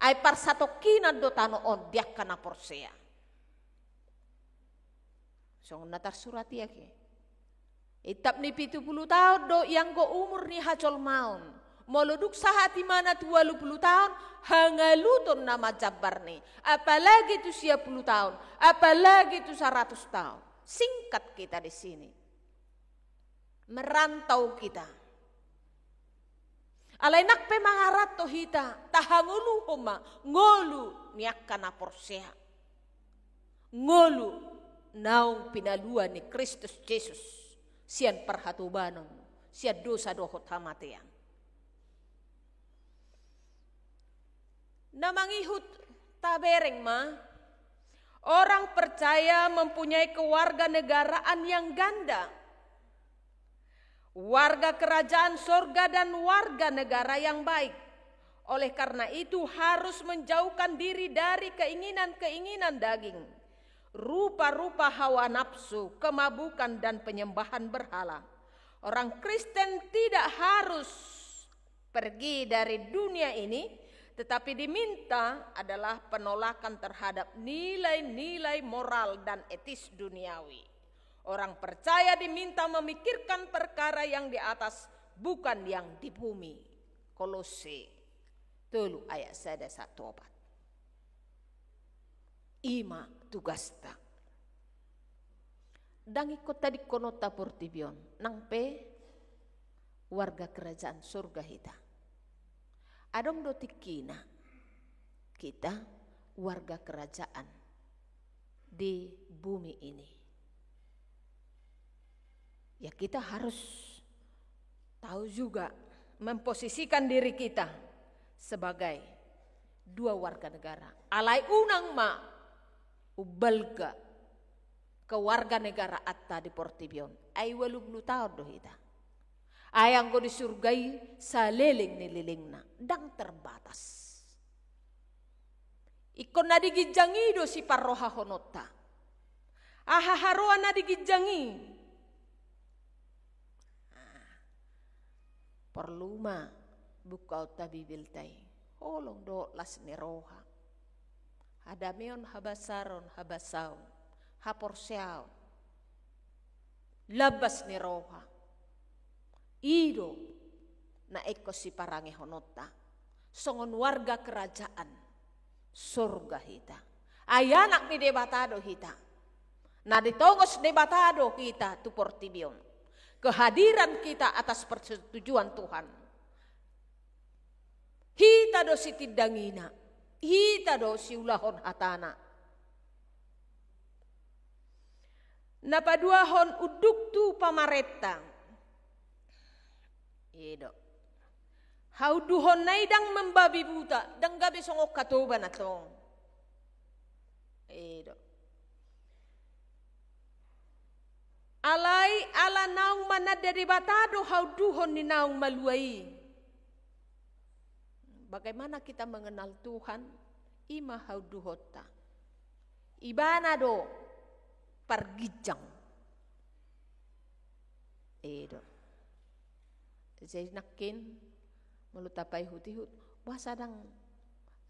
Ai parsatongkinan do tano on di angka na porsea. Songon na tarsurat i ake. Itap ni pitu pulu taon do ianggo umur ni hajolmaon. Molo dung sahat imana tu ualu pulu taon, hangaluton na manjambar ni. Apalagi tu sia pulu taon, apalagi tu saratus taon. Singkat kita di sini. Merantau kita. Alai nang pe mangaranto hita, tahangoluhon ma ngolu ni angka na porsea. Ngolu naung pinalua ni Kristus Jesus sian parhatobanon, sian dosa dohot hamatean. Na mangihut tabereng ma, orang percaya mempunyai kewarganegaraan yang ganda. Warga kerajaan sorga dan warga negara yang baik. Oleh karena itu harus menjauhkan diri dari keinginan-keinginan daging, rupa-rupa hawa nafsu, kemabukan, dan penyembahan berhala. Orang Kristen tidak harus pergi dari dunia ini, tetapi diminta adalah penolakan terhadap nilai-nilai moral dan etis duniawi. Orang percaya diminta memikirkan perkara yang di atas, bukan yang di bumi. Kolose tolu ayat sada sahat tu opat. I ma tugasta. Ndang ingkon tadingkononta portibi on, nang pe warga kerajaan sorga hita. Adong do tingkina kita warga kerajaan di bumi ini. Ya, kita harus tahu juga memposisikan diri kita sebagai dua warga negara. Alai unang ma umbalga kewarganegaraanta di portibi on. Ai ualu pulu taon do hita. Ai anggo di surga i saleleng ni lelengna, ndang terbatas. Ingkon na di ginjang i do siparrohahononta. Aha haroa na di ginjang i? Ah, Porlu ma bukaonta Bibelta i, holong dohot las ni roha. Hadameon, habasaron, habasaon, haporseaon, lambas ni roha. I do na ingkon siparangehononta songon warga kerajaan sorga hita. Ai anak ni Debata do hita. Na ditongos Debata do hita tu portibi on. Kehadiran kita atas persetujuan Tuhan. Hita do sitindangina, hita do siulahon hatana. Na paduahon, unduk tu pamarenta. I do. Haunduhonna i ndang mambabi buta, ndang gabe songon Khatoban antong. I do. Alai ala naung mananda Debata do haunduhon ni naung malua i. Bagaimana kita mengenal Tuhan? I ma haunduhonta. Ibana do parginjang. I do. Jadi nangkin, molo tapaihut-ihut, boasa ndang,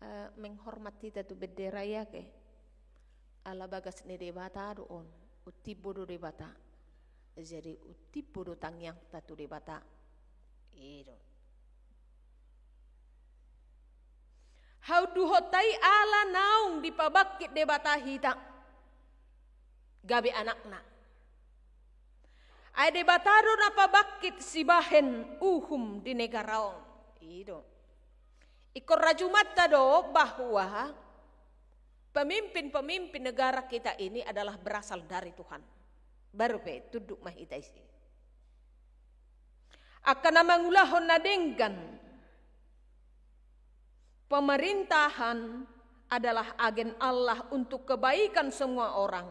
eh, menghormat hita tu bendera i ate? Ala bagas ni Debata do on, untimbo do Debata. Jadi untimbo do tangiangta tu Debata. I do. Haunduhonta i ala naung dipabangkit Debata hita gabe anakna. Ai Debata do na pabangkit sibahen uhum di negara on. I do. Ingkon rajumanta do bahwa pemimpin-pemimpin negara kita ini adalah berasal dari Tuhan. Baru pe tunduk ma hita disi. Angka na mangulahon na denggan. Pemerintahan adalah agen Allah untuk kebaikan semua orang.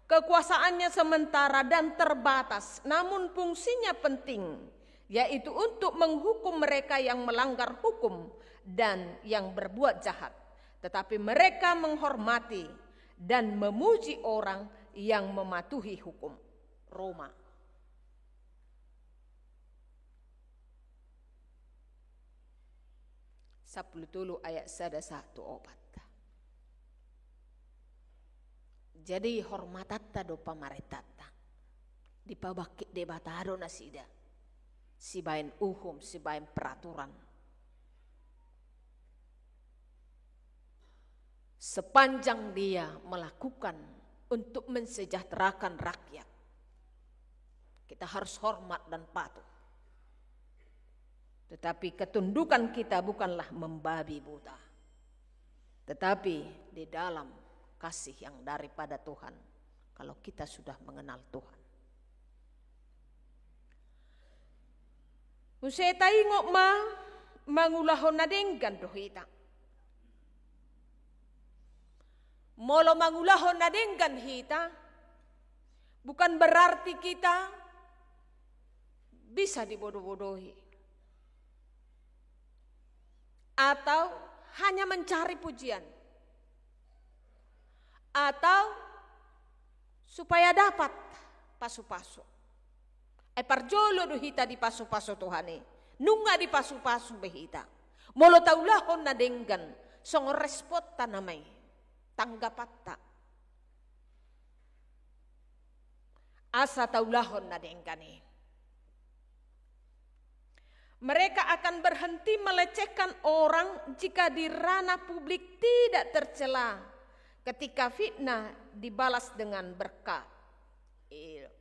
Kekuasaannya sementara dan terbatas, namun fungsinya penting, yaitu untuk menghukum mereka yang melanggar hukum dan yang berbuat jahat. Tetapi mereka menghormati dan memuji orang yang mematuhi hukum. Roma. Sampulu tolu ayat sada sahat tu opat. Jadi hormatanta do pamarentanta. Dipabangkit Debata do nasida. Sibahen uhum, sibahen peraturan. Sepanjang dia melakukan untuk mensejahterakan rakyat, kita harus hormat dan patuh. Tetapi ketundukan kita bukanlah membabi buta, tetapi di dalam kasih yang daripada Tuhan, kalau kita sudah mengenal Tuhan. Muse taingot ma, mangulahon na denggan do hita. Molo mangulahon na denggan hita, bukan berarti kita bisa dibodoh-bodohi atau hanya mencari pujian, atau supaya dapat pasu-pasu. Ai parjolo do hita dipasu-pasu Tuhan i. Nunga dipasu-pasu be hita. Molo taulahon na denggan, songon responta nama i, tanggapanta. Asa taulahon na denggan i. Mereka akan berhenti melecehkan orang jika di ranah publik tidak tercela, ketika fitnah dibalas dengan berkat. Iya.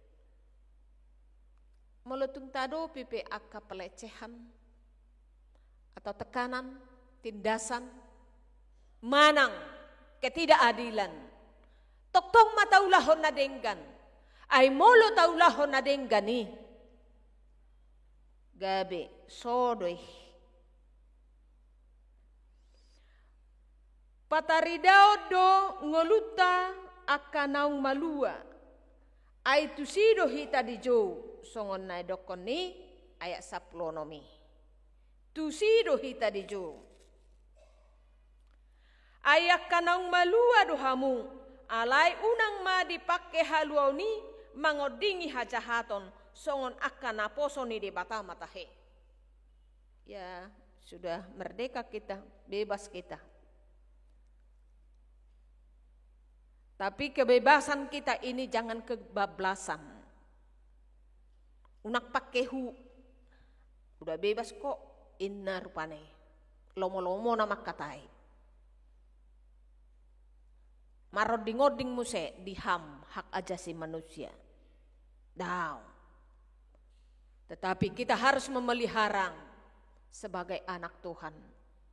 Molo tung taadopi pe angka pelecehan atau tekanan, tindasan, manang ketidakadilan, tongtong ma taulahon na denggan. Ai molo taulahon na denggan i, gabe so do i. Pataridaon do ngolunta angka naung malua. Ai tusi do hita dijou, songon na didokkon ni ayat sampulu onom i. Tusi do hita dijou. Ai angka naung malua do hamu, alai unang ma dipangke haluaon i mangondingi hajahaton, songon angka naposo ni Debata ma tahe. Ya, sudah merdeka kita, bebas kita. Tapi kebebasan kita ini jangan kebablasan. Unang pangkehu, udah bebas kok, inna rupane. Lomo-lomo na mangkatai. Maronding-onding muse di ham hak ajasi manusia. Daong. Tetapi kita harus memelihara sebagai anak Tuhan.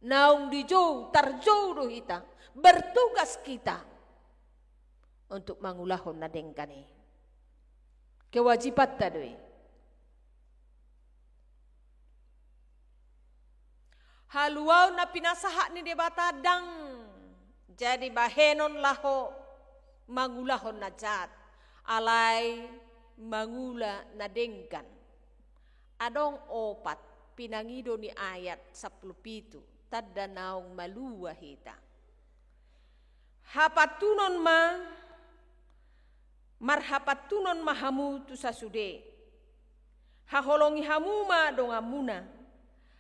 Naung dijou, tarjou do hita, bertugas kita untuk mangulahon na denggan i. Kewajibanta do i. Haluaon na pinasahat ni Debata ndang jadi bahenon laho mangulahon na jat, alai mangula na denggan. Adong opat pinangido ni ayat sampulu pitu, tanda naung malua hita. Hapantunon ma, marhapantunon ma hamu tu sasude. Haholongi hamu ma donganmuna.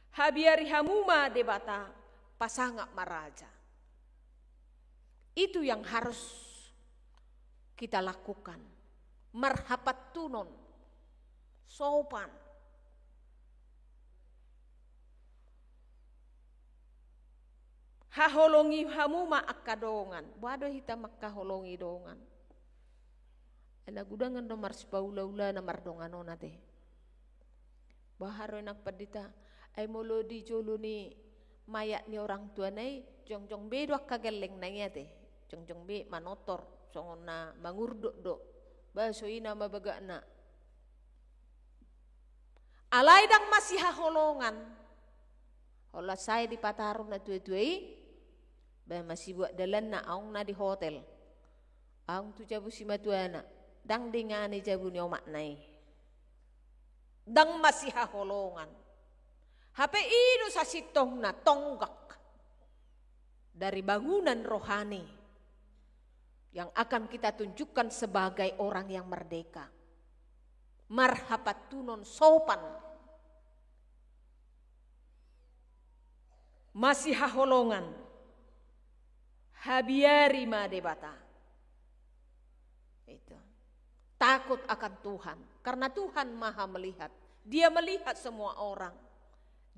Habiari hamu ma Debata, pasangap ma raja. Itu yang harus kita lakukan. Marhapantunon, sopan. Haholongi hamu ma angka dongan. Boha do hita mangkaholongi dongan? Ai na gudangan do marsipaula-ula na mardongan on ate. Boha do nang pandita, ai molo di jolo ni mayat ni orang tuana i, jongjong be do angka gellengna i ate. Jongjong be manortor, songon na mangurdot do. Ba so i nama bagakna. Alai ndang masihaholongan. Holan sai dipataru na tua-tua i, ba masibuat dalanna, aung na di hotel. Aung tu jabu simatuana, ndang dengani jabu ni omakna i. Ndang masihaholongan. Hape i do sasintongna tonggak dari bangunan rohani yang akan kita tunjukkan sebagai orang yang merdeka. Marhapantunon, sopan. Masihaholongan. Habiari ma Debata. Itu. Takut akan Tuhan. Karena Tuhan maha melihat. Dia melihat semua orang.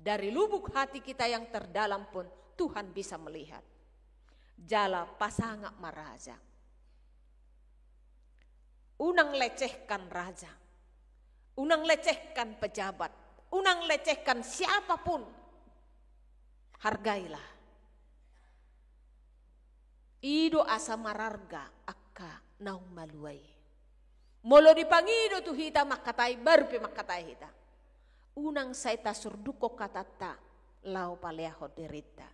Dari lubuk hati kita yang terdalam pun Tuhan bisa melihat. Jala pasangap ma raja. Unang lecehkan raja. Unang lecehkan pejabat. Unang lecehkan siapapun. Hargailah. I do asa mararga angka naung malua i. Molo dipangido tu hita mangkatai, baru pe mangkatai hita. Unang sai tasurdukhon hatanta laho paleahon dirinta.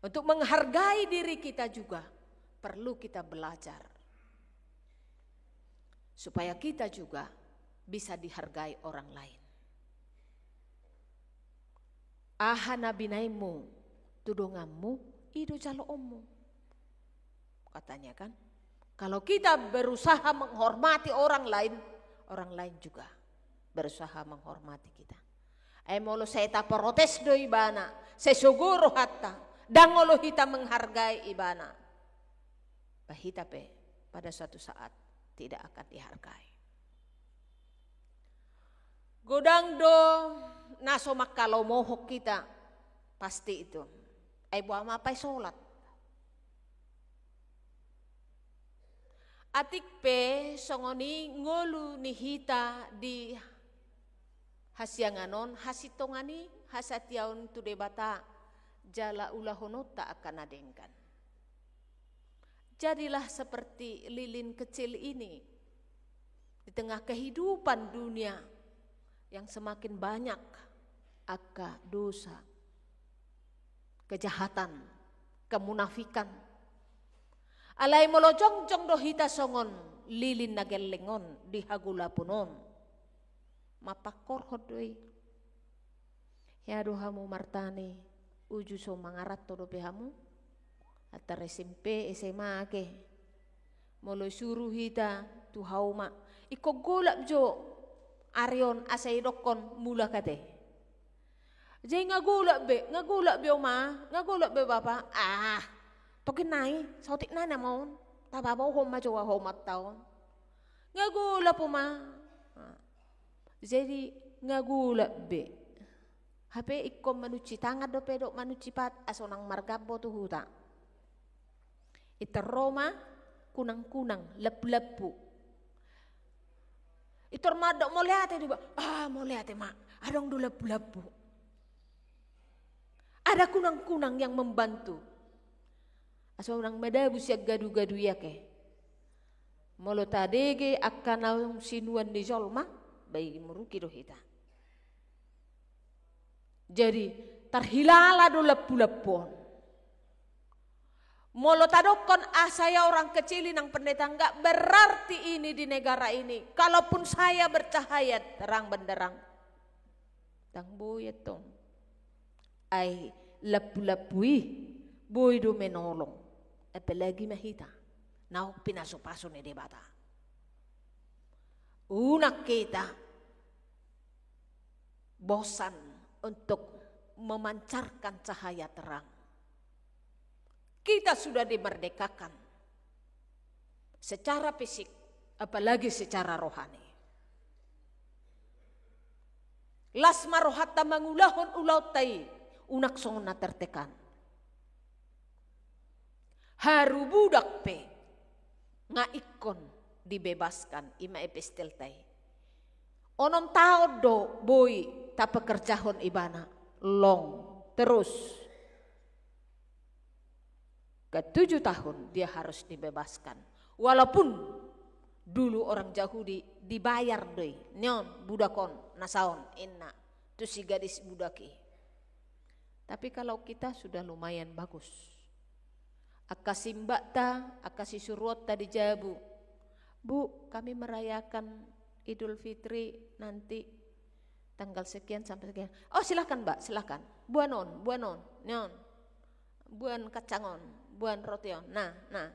Untuk menghargai diri kita juga perlu kita belajar. Supaya kita juga bisa dihargai orang lain. Aha na binahenmu tu donganmu, i do jaloonmu. Katanya kan, kalau kita berusaha menghormati orang lain, orang lain juga berusaha menghormati kita. Ai molo sai taprotes do ibana, sai sogo rohanta, ndang olo hita menghargai ibana, ba hita pe pada suatu saat tidak akan dihargai. Godang do na so mangkalomohon hita, pasti itu. Ai boha ma pasolat. Atik pe songon i ngolu ni hita di hasiangan on, hasintongan i hasatiaon tu Debata, jala ulahononta angka na denggan. Jadilah seperti lilin kecil ini di tengah kehidupan dunia yang semakin banyak angka dosa, kejahatan, kemunafikan. Alai molo jongjong do hita songon lilin na gelleng on di hagolapon on, mapangkorhon do i. Hea do hamu martani, uju so mangaranto dope hamu? Antar S M P, S M A ake. Molo suru hita tu hauma, ingkon golap jo ari on asa idokkon mulak ate. Jadi nga golap be, nga golap be oma, nga golap be bapa. Ah, tokin nai, saotik nai nama on. Tababohon ma jo ahu ma taon. Nga golap oma. Ah. Jadi nga golap be. Hape ingkon manunci tangan dope dohot manunci pat, asa unang margambo tu huta. Intor ro ma kunang-kunang, lampu-lampu. Intor mandok mauliate do iba. Ah, mauliate ma. Adong do lampu-lampu. Ada kunang-kunang yang membantu. Asa unang madabu sian gadu-gadu i ate. Molo tadege angka naung sinuan ni jolma, bai muruki do hita. Jadi, tarhilala do lampu-lampu on. Molo tadokkon, ah, saya orang kecil, Inang Pendeta, enggak berarti ini di negara ini. Kalaupun saya bercahaya terang benderang, ndang boi antong. Ai lampu-lampu i boi do menolong. Apalagi ma hita naung pinasu-pasu ni Debata. Unang hita bosan untuk memancarkan cahaya terang. Kita sudah dimerdekakan secara fisik, apalagi secara rohani. Las ma rohanta mangulahon ulaonta i, unang songon na tertekan. Haru budak pe nga ingkon dibebaskan, i ma epistelta i. Onom taon do boi tapekerjahon ibana, long terus. Ketujuh tahun dia harus dibebaskan. Walaupun dulu orang Jahudi dibayar do i, nion budak on, na saon, inna, tu si gadis budak i. Tapi kalau kita sudah lumayan bagus. Angka simbakta, angka sisuruonta di jabu. Bu, kami merayakan Idul Fitri nanti tanggal sekian sampai sekian. Oh, silakan, Mbak, silakan. Boan on, boan on, nion. Boan kacang on, boan roti on. Nah, nah.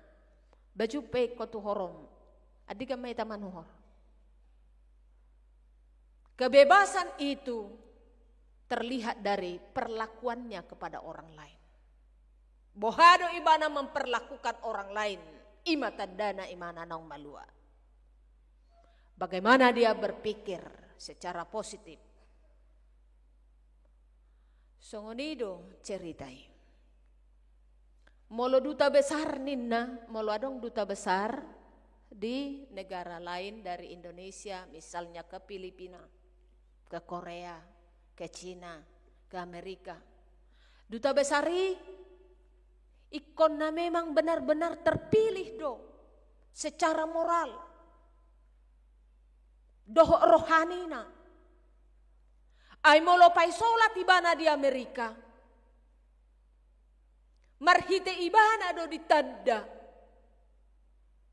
Baju pe ingkon tu horom. Andigan ma hita manuhor. Kebebasan itu terlihat dari perlakuannya kepada orang lain. Boha do ibana memperlakukan orang lain, i ma tandana ibana naung malua. Bagaimana dia berpikir secara positif. Songon i do cerita i. Molo duta besar ninna, molo adong duta besar di negara lain dari Indonesia, misalnya ke Filipina, ke Korea, ke Cina, ke Amerika. Duta besar i ingkon na memang benar-benar terpilih do secara moral dohot rohanina. Ai molo paisolat ibana di Amerika, marhite ibana do ditanda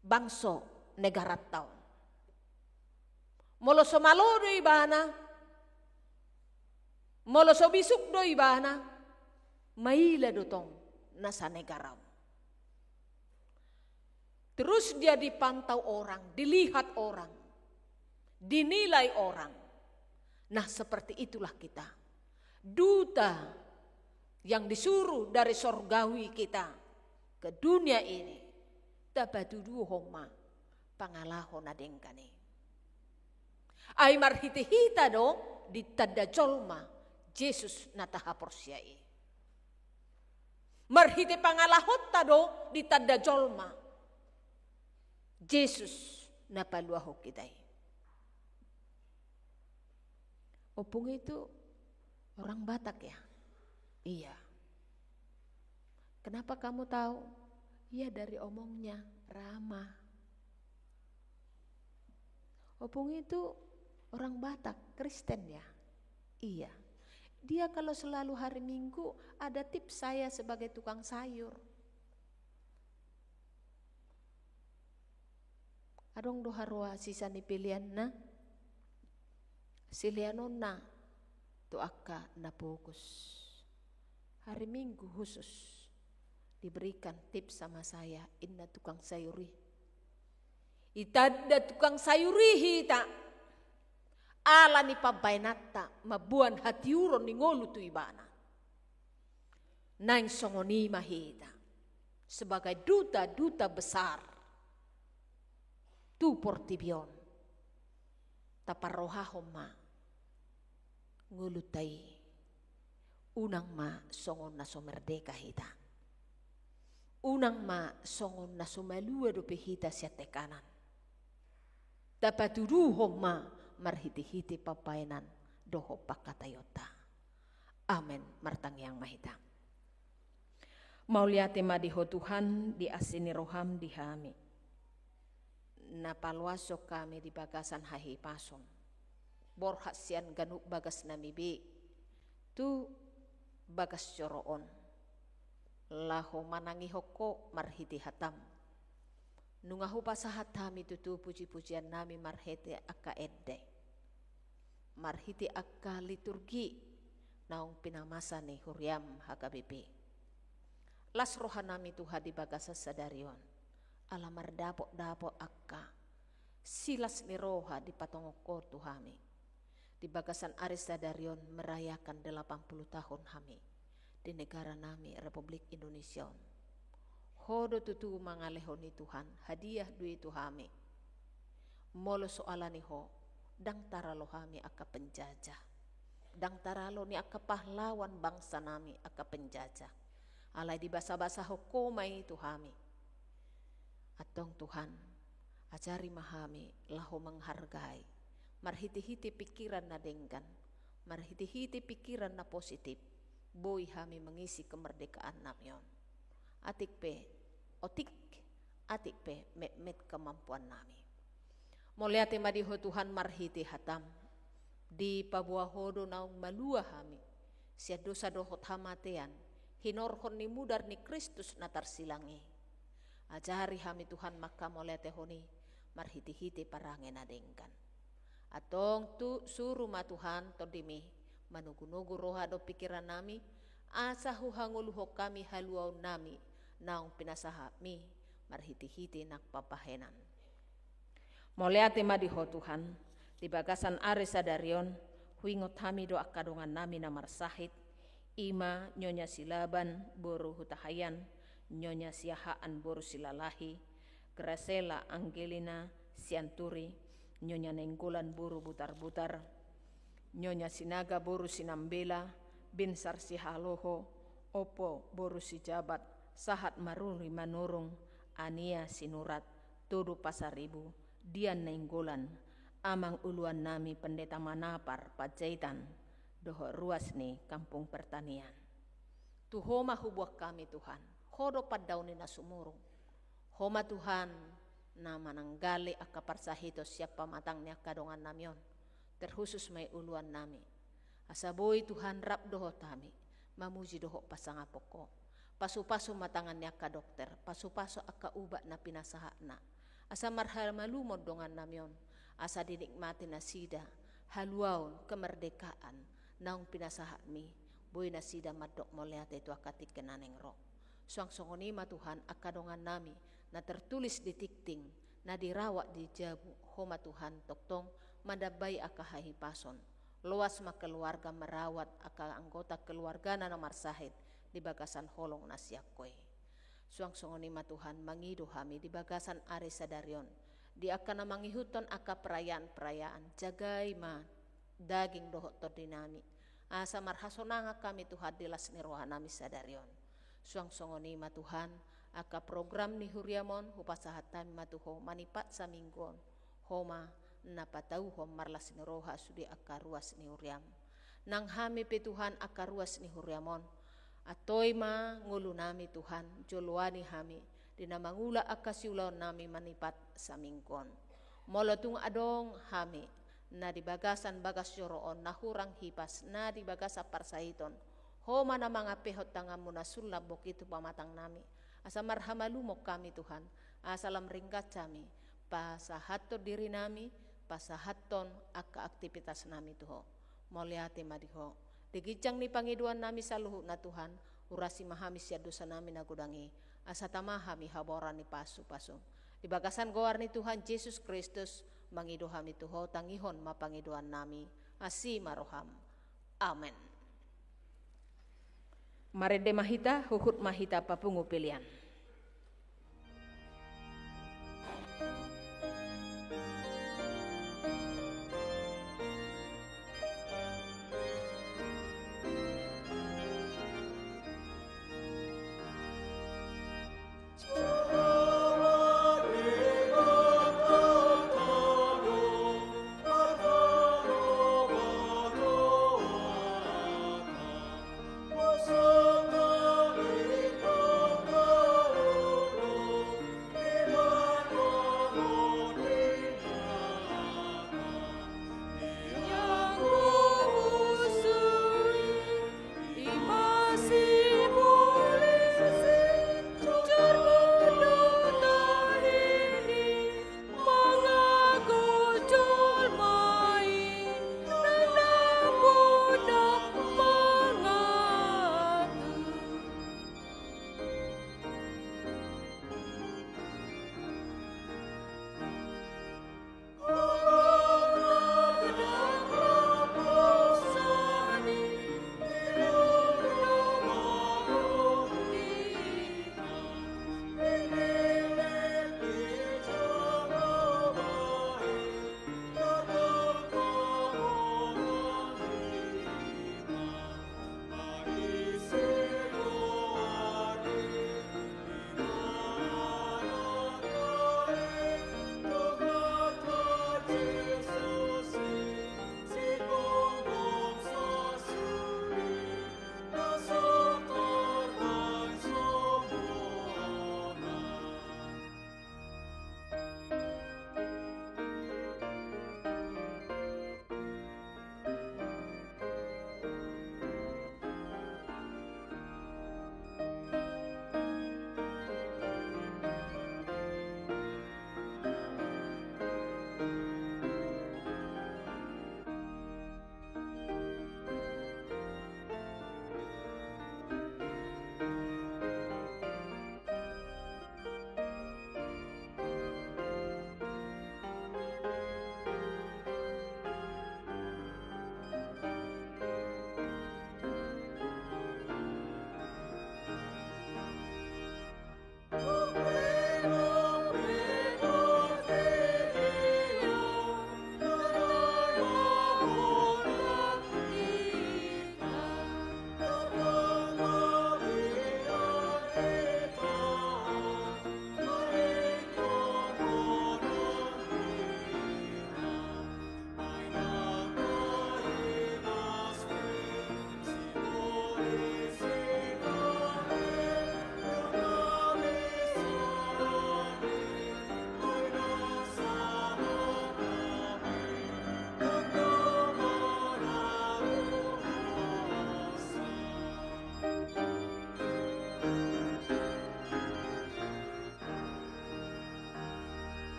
bangso negaranta on. Molo so malo do ibana, molo so bisuk do ibana, maila do tong nasa negara on. Terus dia dipantau orang, dilihat orang, dinilai orang. Nah, seperti itulah kita. Duta yang disuruh dari sorgawi kita ke dunia ini, tapatuduhon ma pangalaho na denggan i. Ai marhite hita do ditanda jolma Jesus na tahaporseai. Marhite pangalahonta do ditanda jolma Jesus na paluahon hita i. Ompung itu orang Batak ya? Iya. Kenapa kamu tahu? Iya, dari omongnya, ramah. Ompung itu orang Batak, Kristen ya? Iya. Dia kalau selalu hari Minggu ada tips saya sebagai tukang sayur. Adong do haroa sisa ni peleanna, sileanonna tu angka na pogos. Hari Minggu khusus diberikan tips sama saya, inna tukang sayur i. Itanda tukang sayur i hita. ala ni pambahenanta mamboan hatiuron ni ngolu tu ibana. Naeng songon i ma hita sebagai duta-duta besar tu portibi on. Taparrohahon ma ngolunta i. Unang ma songon na so merdeka hita. Unang ma songon na so malua dope hita sian tekanan. Tapatuduhon ma marhite-hite pambahenan dohot pangkataionta. Amen. Martangiang ma hita. Mauliate ma di Ho Tuhan, di asi ni roham di hami, na paloashon hami di bagasan hahipason, borhat sian ganup bagasnami be tu bagas joro on, laho manangihon Ho marhite hatam. Nunga hupasahat hami tutu puji-pujiannami marhite angka ende, marhite angka liturgi naung pinamasa ni huriam H K B P. Las rohanami Tuhan di bagasan sadari on, ala mardapot-dapot angka silas ni roha dipatongon Ho tu hami. Di bagasan ari sadari on merayakan delapan puluh tahun hami di negaranami Republik Indonesia on. Ho do tutu mangalehon i Tuhan, hadiah do i tu hami. Molo so ala ni Ho, ndang taralo hami angka penjajah. Ndang taralo ni angka pahlawan bangsanami angka penjajah. Alai dibasabasahon Ho ma i tu hami. Antong Tuhan, ajari ma hami laho menghargai, marhite-hite pikiran na denggan, marhite-hite pikiran na positif, boi hami mengisi kemerdekaannami on. Atik pe otik, atik pe metmet kemampuannami. Mauliate ma di Ho Tuhan marhite hatam, dipaboa Ho do naung malua hami sian dosa dohot hamatean, hinorhon ni mudar ni Kristus na tarsilang i. Ajari hami Tuhan manghamauliatehon i marhite-hite parange na denggan. Antong tu suru ma Tuhan tondimi manogu-nogu roha dohot pikirannami, asa huhangoluhon hami haluaonnami naung pinasahatmi marhite-hite nang pambahenan. Mauliate ma di Ho Tuhan, di bagasan ari sadari on, huingot hami do angka dongannami na marsahit, i ma Nyonya Silaban boru Hutahayan, Nyonya Siahaan boru Silalahi, Gracela Angelina Sianturi, Nyonya Nainggolan boru Butarbutar, Nyonya Sinaga boru Sinambela, Binsar Sihaloho, Opo boru Sijabat, Sahat Maruri Manurung, Ania Sinurat, Todu Pasaribu, Dian Nainggolan, amang uluannami Pendeta Manapar Panjaitan, dohot ruas ni Kampung Pertanian. Tu Ho ma huboan hami Tuhan, Ho do pandaoni na sumurung. Ho ma Tuhan na mananggali angka parsahiton sian pamatang ni angka dongannami on, terkhusus ma i uluannami. Asa boi Tuhan rap dohot hami mamuji dohot pasangapon Ho. Pasupasu ma tangan ni angka dokter, pasupasu angka ubat na pinasahatna, asa marhamalumon dongannami on, asa dinikmati nasida haluaon kemerdekaan naung pinasahatmi, boi nasida mandok mauliate tu angka tingki na naeng ro. Suang songon i ma Tuhan angka dongannami na tertulis di tingting, na dirawat di jabu, Ho ma Tuhan tongtong mandambai angka hahipason. Loas ma keluarga merawat angka anggota keluargana na marsahit di bagasan holong na sian Ho i. Suang songon i ma Tuhan mangido hami di bagasan ari sadari on, di angka na mangihuthon angka perayaan-perayaan, jagai ma daging dohot tondinami, asa marhasonangan hami Tuhan di las ni rohanami sadari on. Suang songon i ma Tuhan, angka program ni huriam on hupasahat hami ma tu Ho manipat saminggu on. Ho ma na patauhon marlas ni roha sude angka ruas ni huriam. Nang hami pe Tuhan angka ruas ni huriam on, antoi ma ngolunami Tuhan, joloani hami di na mangula angka siulaonnami manipat saminggu on. Molo tung adong hami na di bagasan bagas joro on na hurang hipas, na di bagasan parsahiton, Ho ma na mangampehon tanganmu na sulnat bongki tu pamatangnami, asa marhamalumon hami Tuhan, asa lam ringgas hami pasahathon dirinami, pasahathon angka aktivitasnami tu Ho. Mauliate ma di Ho. Di ginjang ni pangidoannami saluhutna Tuhan, urasi ma hami sian dosanami na godang i, asa tama hami habaoran ni pasupasu. Di bagasan goar ni Tuhan Jesus Kristus, Mangido hami tu Ho, tangihon ma pangidoannami. Asi ma roham. Amen. Marende ma hita, huhut ma hita papungu pelean.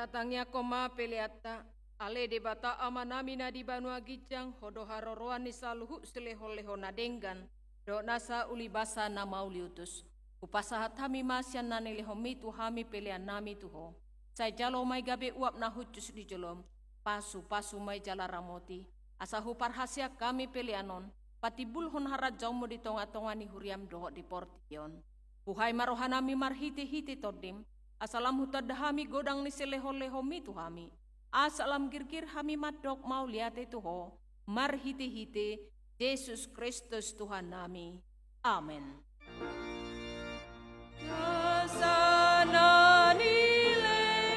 Tatangiangkon ma peleanta. Ale Debata Amanami na di banua ginjang, Ho do haroroan ni saluhut silehonlehon na denggan dohot nasa ulibasa na mauliutus. Hupasahat hami ma sian na nilehonmi tu hami peleannami tu Ho. Sai jalo ma i gabe uap na hushus di jolom, pasupasu ma i jala ramoti, asa huparhaseang hami pelean on patimbulhon harajaonmu di tongatonga ni huriam dohot di portibi on. Buhai ma rohanami marhitehite Tondim, asa lam hutanda hami godang ni silehonlehonmi tu hami, asa lam girgir hami mandok mauliate tu Ho marhitehite Jesus Kristus Tuhannami. Amen. Nasa na nilehonmi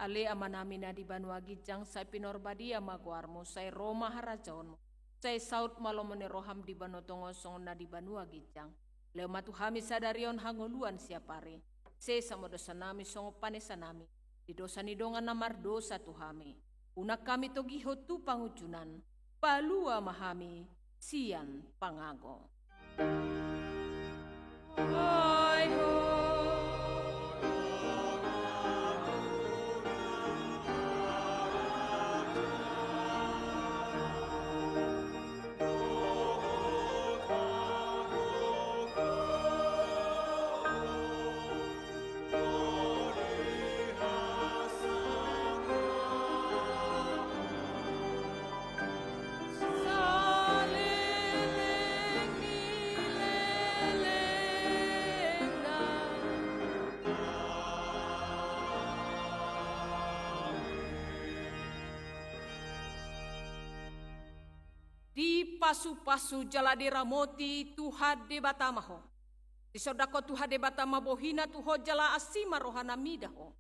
Ale Amanami na di banua ginjang, sai pinarbadia ma goarmu, sai ro ma harajaonmu, sai saut ma lomo ni roham di banua tonga on songon na di banua ginjang. Lehon ma tu hami sadari on hangoluan siapari. Sesa ma dosanami songon panesanami di dosa ni dongan na mardosa tu hami. Unang hami togihon tu pangunjunan, palua ma hami sian pangago. Dipasupasu jala diramoti Tuhan Debata ma ho. Disondangkon Tuhan Debata ma bohina tu ho jala asi ma rohana mida ho.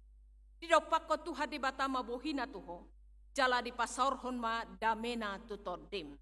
Didompakkon Tuhan Debata ma bohina tu ho, jala dipasaorhon ma damena tu tondim.